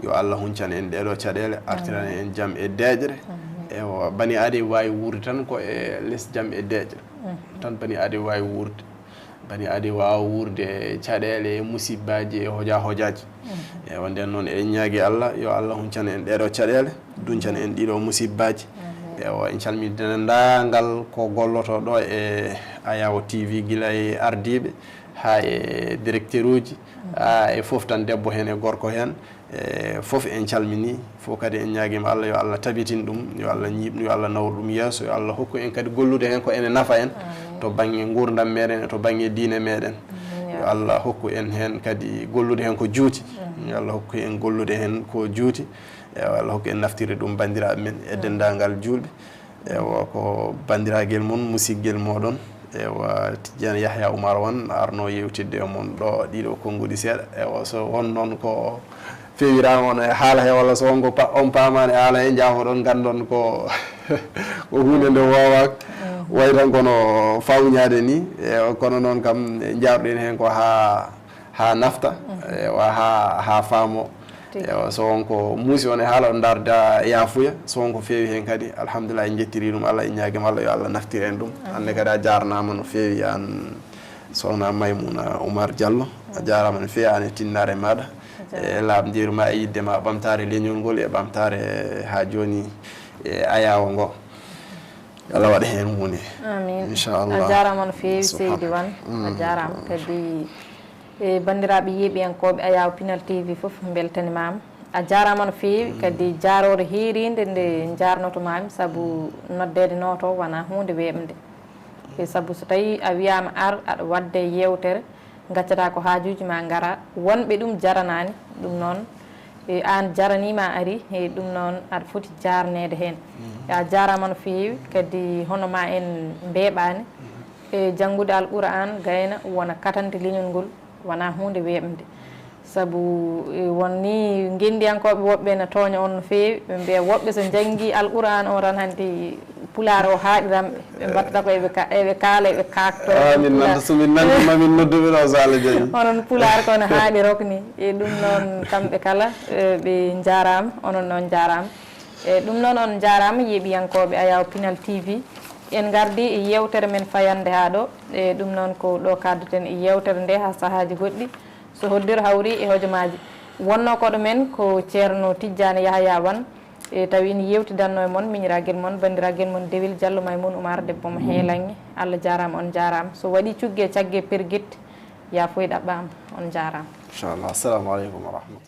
Yo Allah huncan en ɗeɗo caɗeele, artirana en jam e deeƴre. Amin. Ewa, bani aadama waawi wuurde tan ko e les jam e deeƴre. Tan bani aadama waawi wuurde. Bani aadama waawa wuurde e caɗeele, e musibbaaji, e hoja hojaaji. Ewa, nden noon, eɗen ñaagi Allah, yo Allah huncan en ɗeɗo caɗeele, duncan en ɗiɗo musibbaaji. Amin. Ewa, en calmini denndaangal ko golloto ɗo e Ayaawo T V, gila e ardiiɓe, haa e directeur uji, haa e fof tan, debbo heen e gorko heen, e fof en calmini, fof kadi en ñaagiima Allah, yo Allah tabitin ɗum, yo Allah ñiiɓ ɗum, yo Allah nawru ɗum yeeso, yo Allah hokku en kadi gollude heen ko ene nafa en, amin, to bannge nguurndam meɗen e to bannge diine meɗen. Amin, ya. Yo Allah hokku en heen kadi gollude heen ko juuti. Amin. Yo Allah hokku en gollude heen ko juuti. Ewa, Allah hokku en naftirde ɗum banndiraaɓe men e denndaangal juulɓe. Ewa, ko banndiraagal mon, musiggel mooɗon. Ewa, Tijjani Yahya Oumar Wan arno yewtidde e mon ɗo ɗiɗo konnguɗi seeɗa. Ewa, so won noon ko fewiraama on e haala he, walla so won ko pa-, on paamaani e haala he, njaafoɗon, nganndon ko, ko huunde nde woowaaka. Way tan kono fawñaade ni. Ewa, kono noon kam, njaarɗen heen ko haa haa nafta, ewa, haa, haa faamo. Tigi. Ewa, so won ko muusi on e haala, on ndaarda yaafuya. So won ko feewi heen kadi, alhamdulillah, en njettirii ɗum Allah, en ñaagiima Allah, yo Allah naftir en ɗum. Amin. Aan ne kadi a jaarnaama no feewi, aan Sohna Maymuna Oumar Diallo. A jaaraama no feewi, aan e tinnaare maaɗa. A jaaraama. E laaɓndiire ma, e yiɗde ma ɓamtaare leñol ngol, e ɓamtaare haa jooni, e Ayaawo ngo. Yo Allah waɗ heen huunde. Amin. Inchallah. A jaaraama no feewi, subhana-, seydi Wan. A jaaraama kadi. E banndiraaɓe yeeɓiyankooɓe Ayaawo Pinal T V fof, mbeltanimaama. A jaaraama no feewi, kadi jaaroore heeriinde nde njaarnotomaami, sabu noddeede nooto wonaa huunde weeɓnde. E sabu so tawii a wiyaama ar, aɗa waɗde yeewtere, ngaccataa ko haajuuji ma ngara, wonɓe ɗum jaranaani, ɗum noon, E, aan jaraniima a ari, e ɗum noon aɗa foti jaarneede heen. A jaaraama no feewi, kadi hono ma en mbeeɓaani. E janngude Alquraan gayna wona katante leñol ngol, wonaa huunde weeɓnde. Sabu, e, won ni ngenndiyankooɓe woɓɓe ene tooña on no feewi, ɓe mbiya woɓɓe so njanngi Alquraan on tan hanti Pulaar o haaɗiran ɓe, ɓe mbatta ko eɓe ka-, eɓe kaala, eɓe kaakto. Ah, min nanta, so min nanndi ma min nodduɓe ɗo Sala Diagne. Onon Pulaar ko no haaɗi rok ni. E ɗum noon kamɓe kala, e, ɓe njaaraama, onon noon njaaraama. E ɗum noon on njaaraama yeeɓiyankooɓe Ayaw Pinal T V. En ngardi e yeewtere men fayannde haa ɗo. E ɗum noon ko ɗo kaddeten e yeewtere nde haa sahaaji goɗɗi. So hoddiro hawri e hojomaaji. Wonnoo koɗo men ko Ceerno Tijjaani Yahaya Wan. E tawi ina yeewtidanno e mon miñiraagel mon, banndiragel mon Dewel Jallo Maymuun Umar, debbo mo Heelanŋe. Allah jaaraama, on njaaraama. So waɗi cugge cagge pergit, yaafoy ɗaɓɓaama. On njaaraama. Inchallah. Assalamu aleykum wa rahmatullah.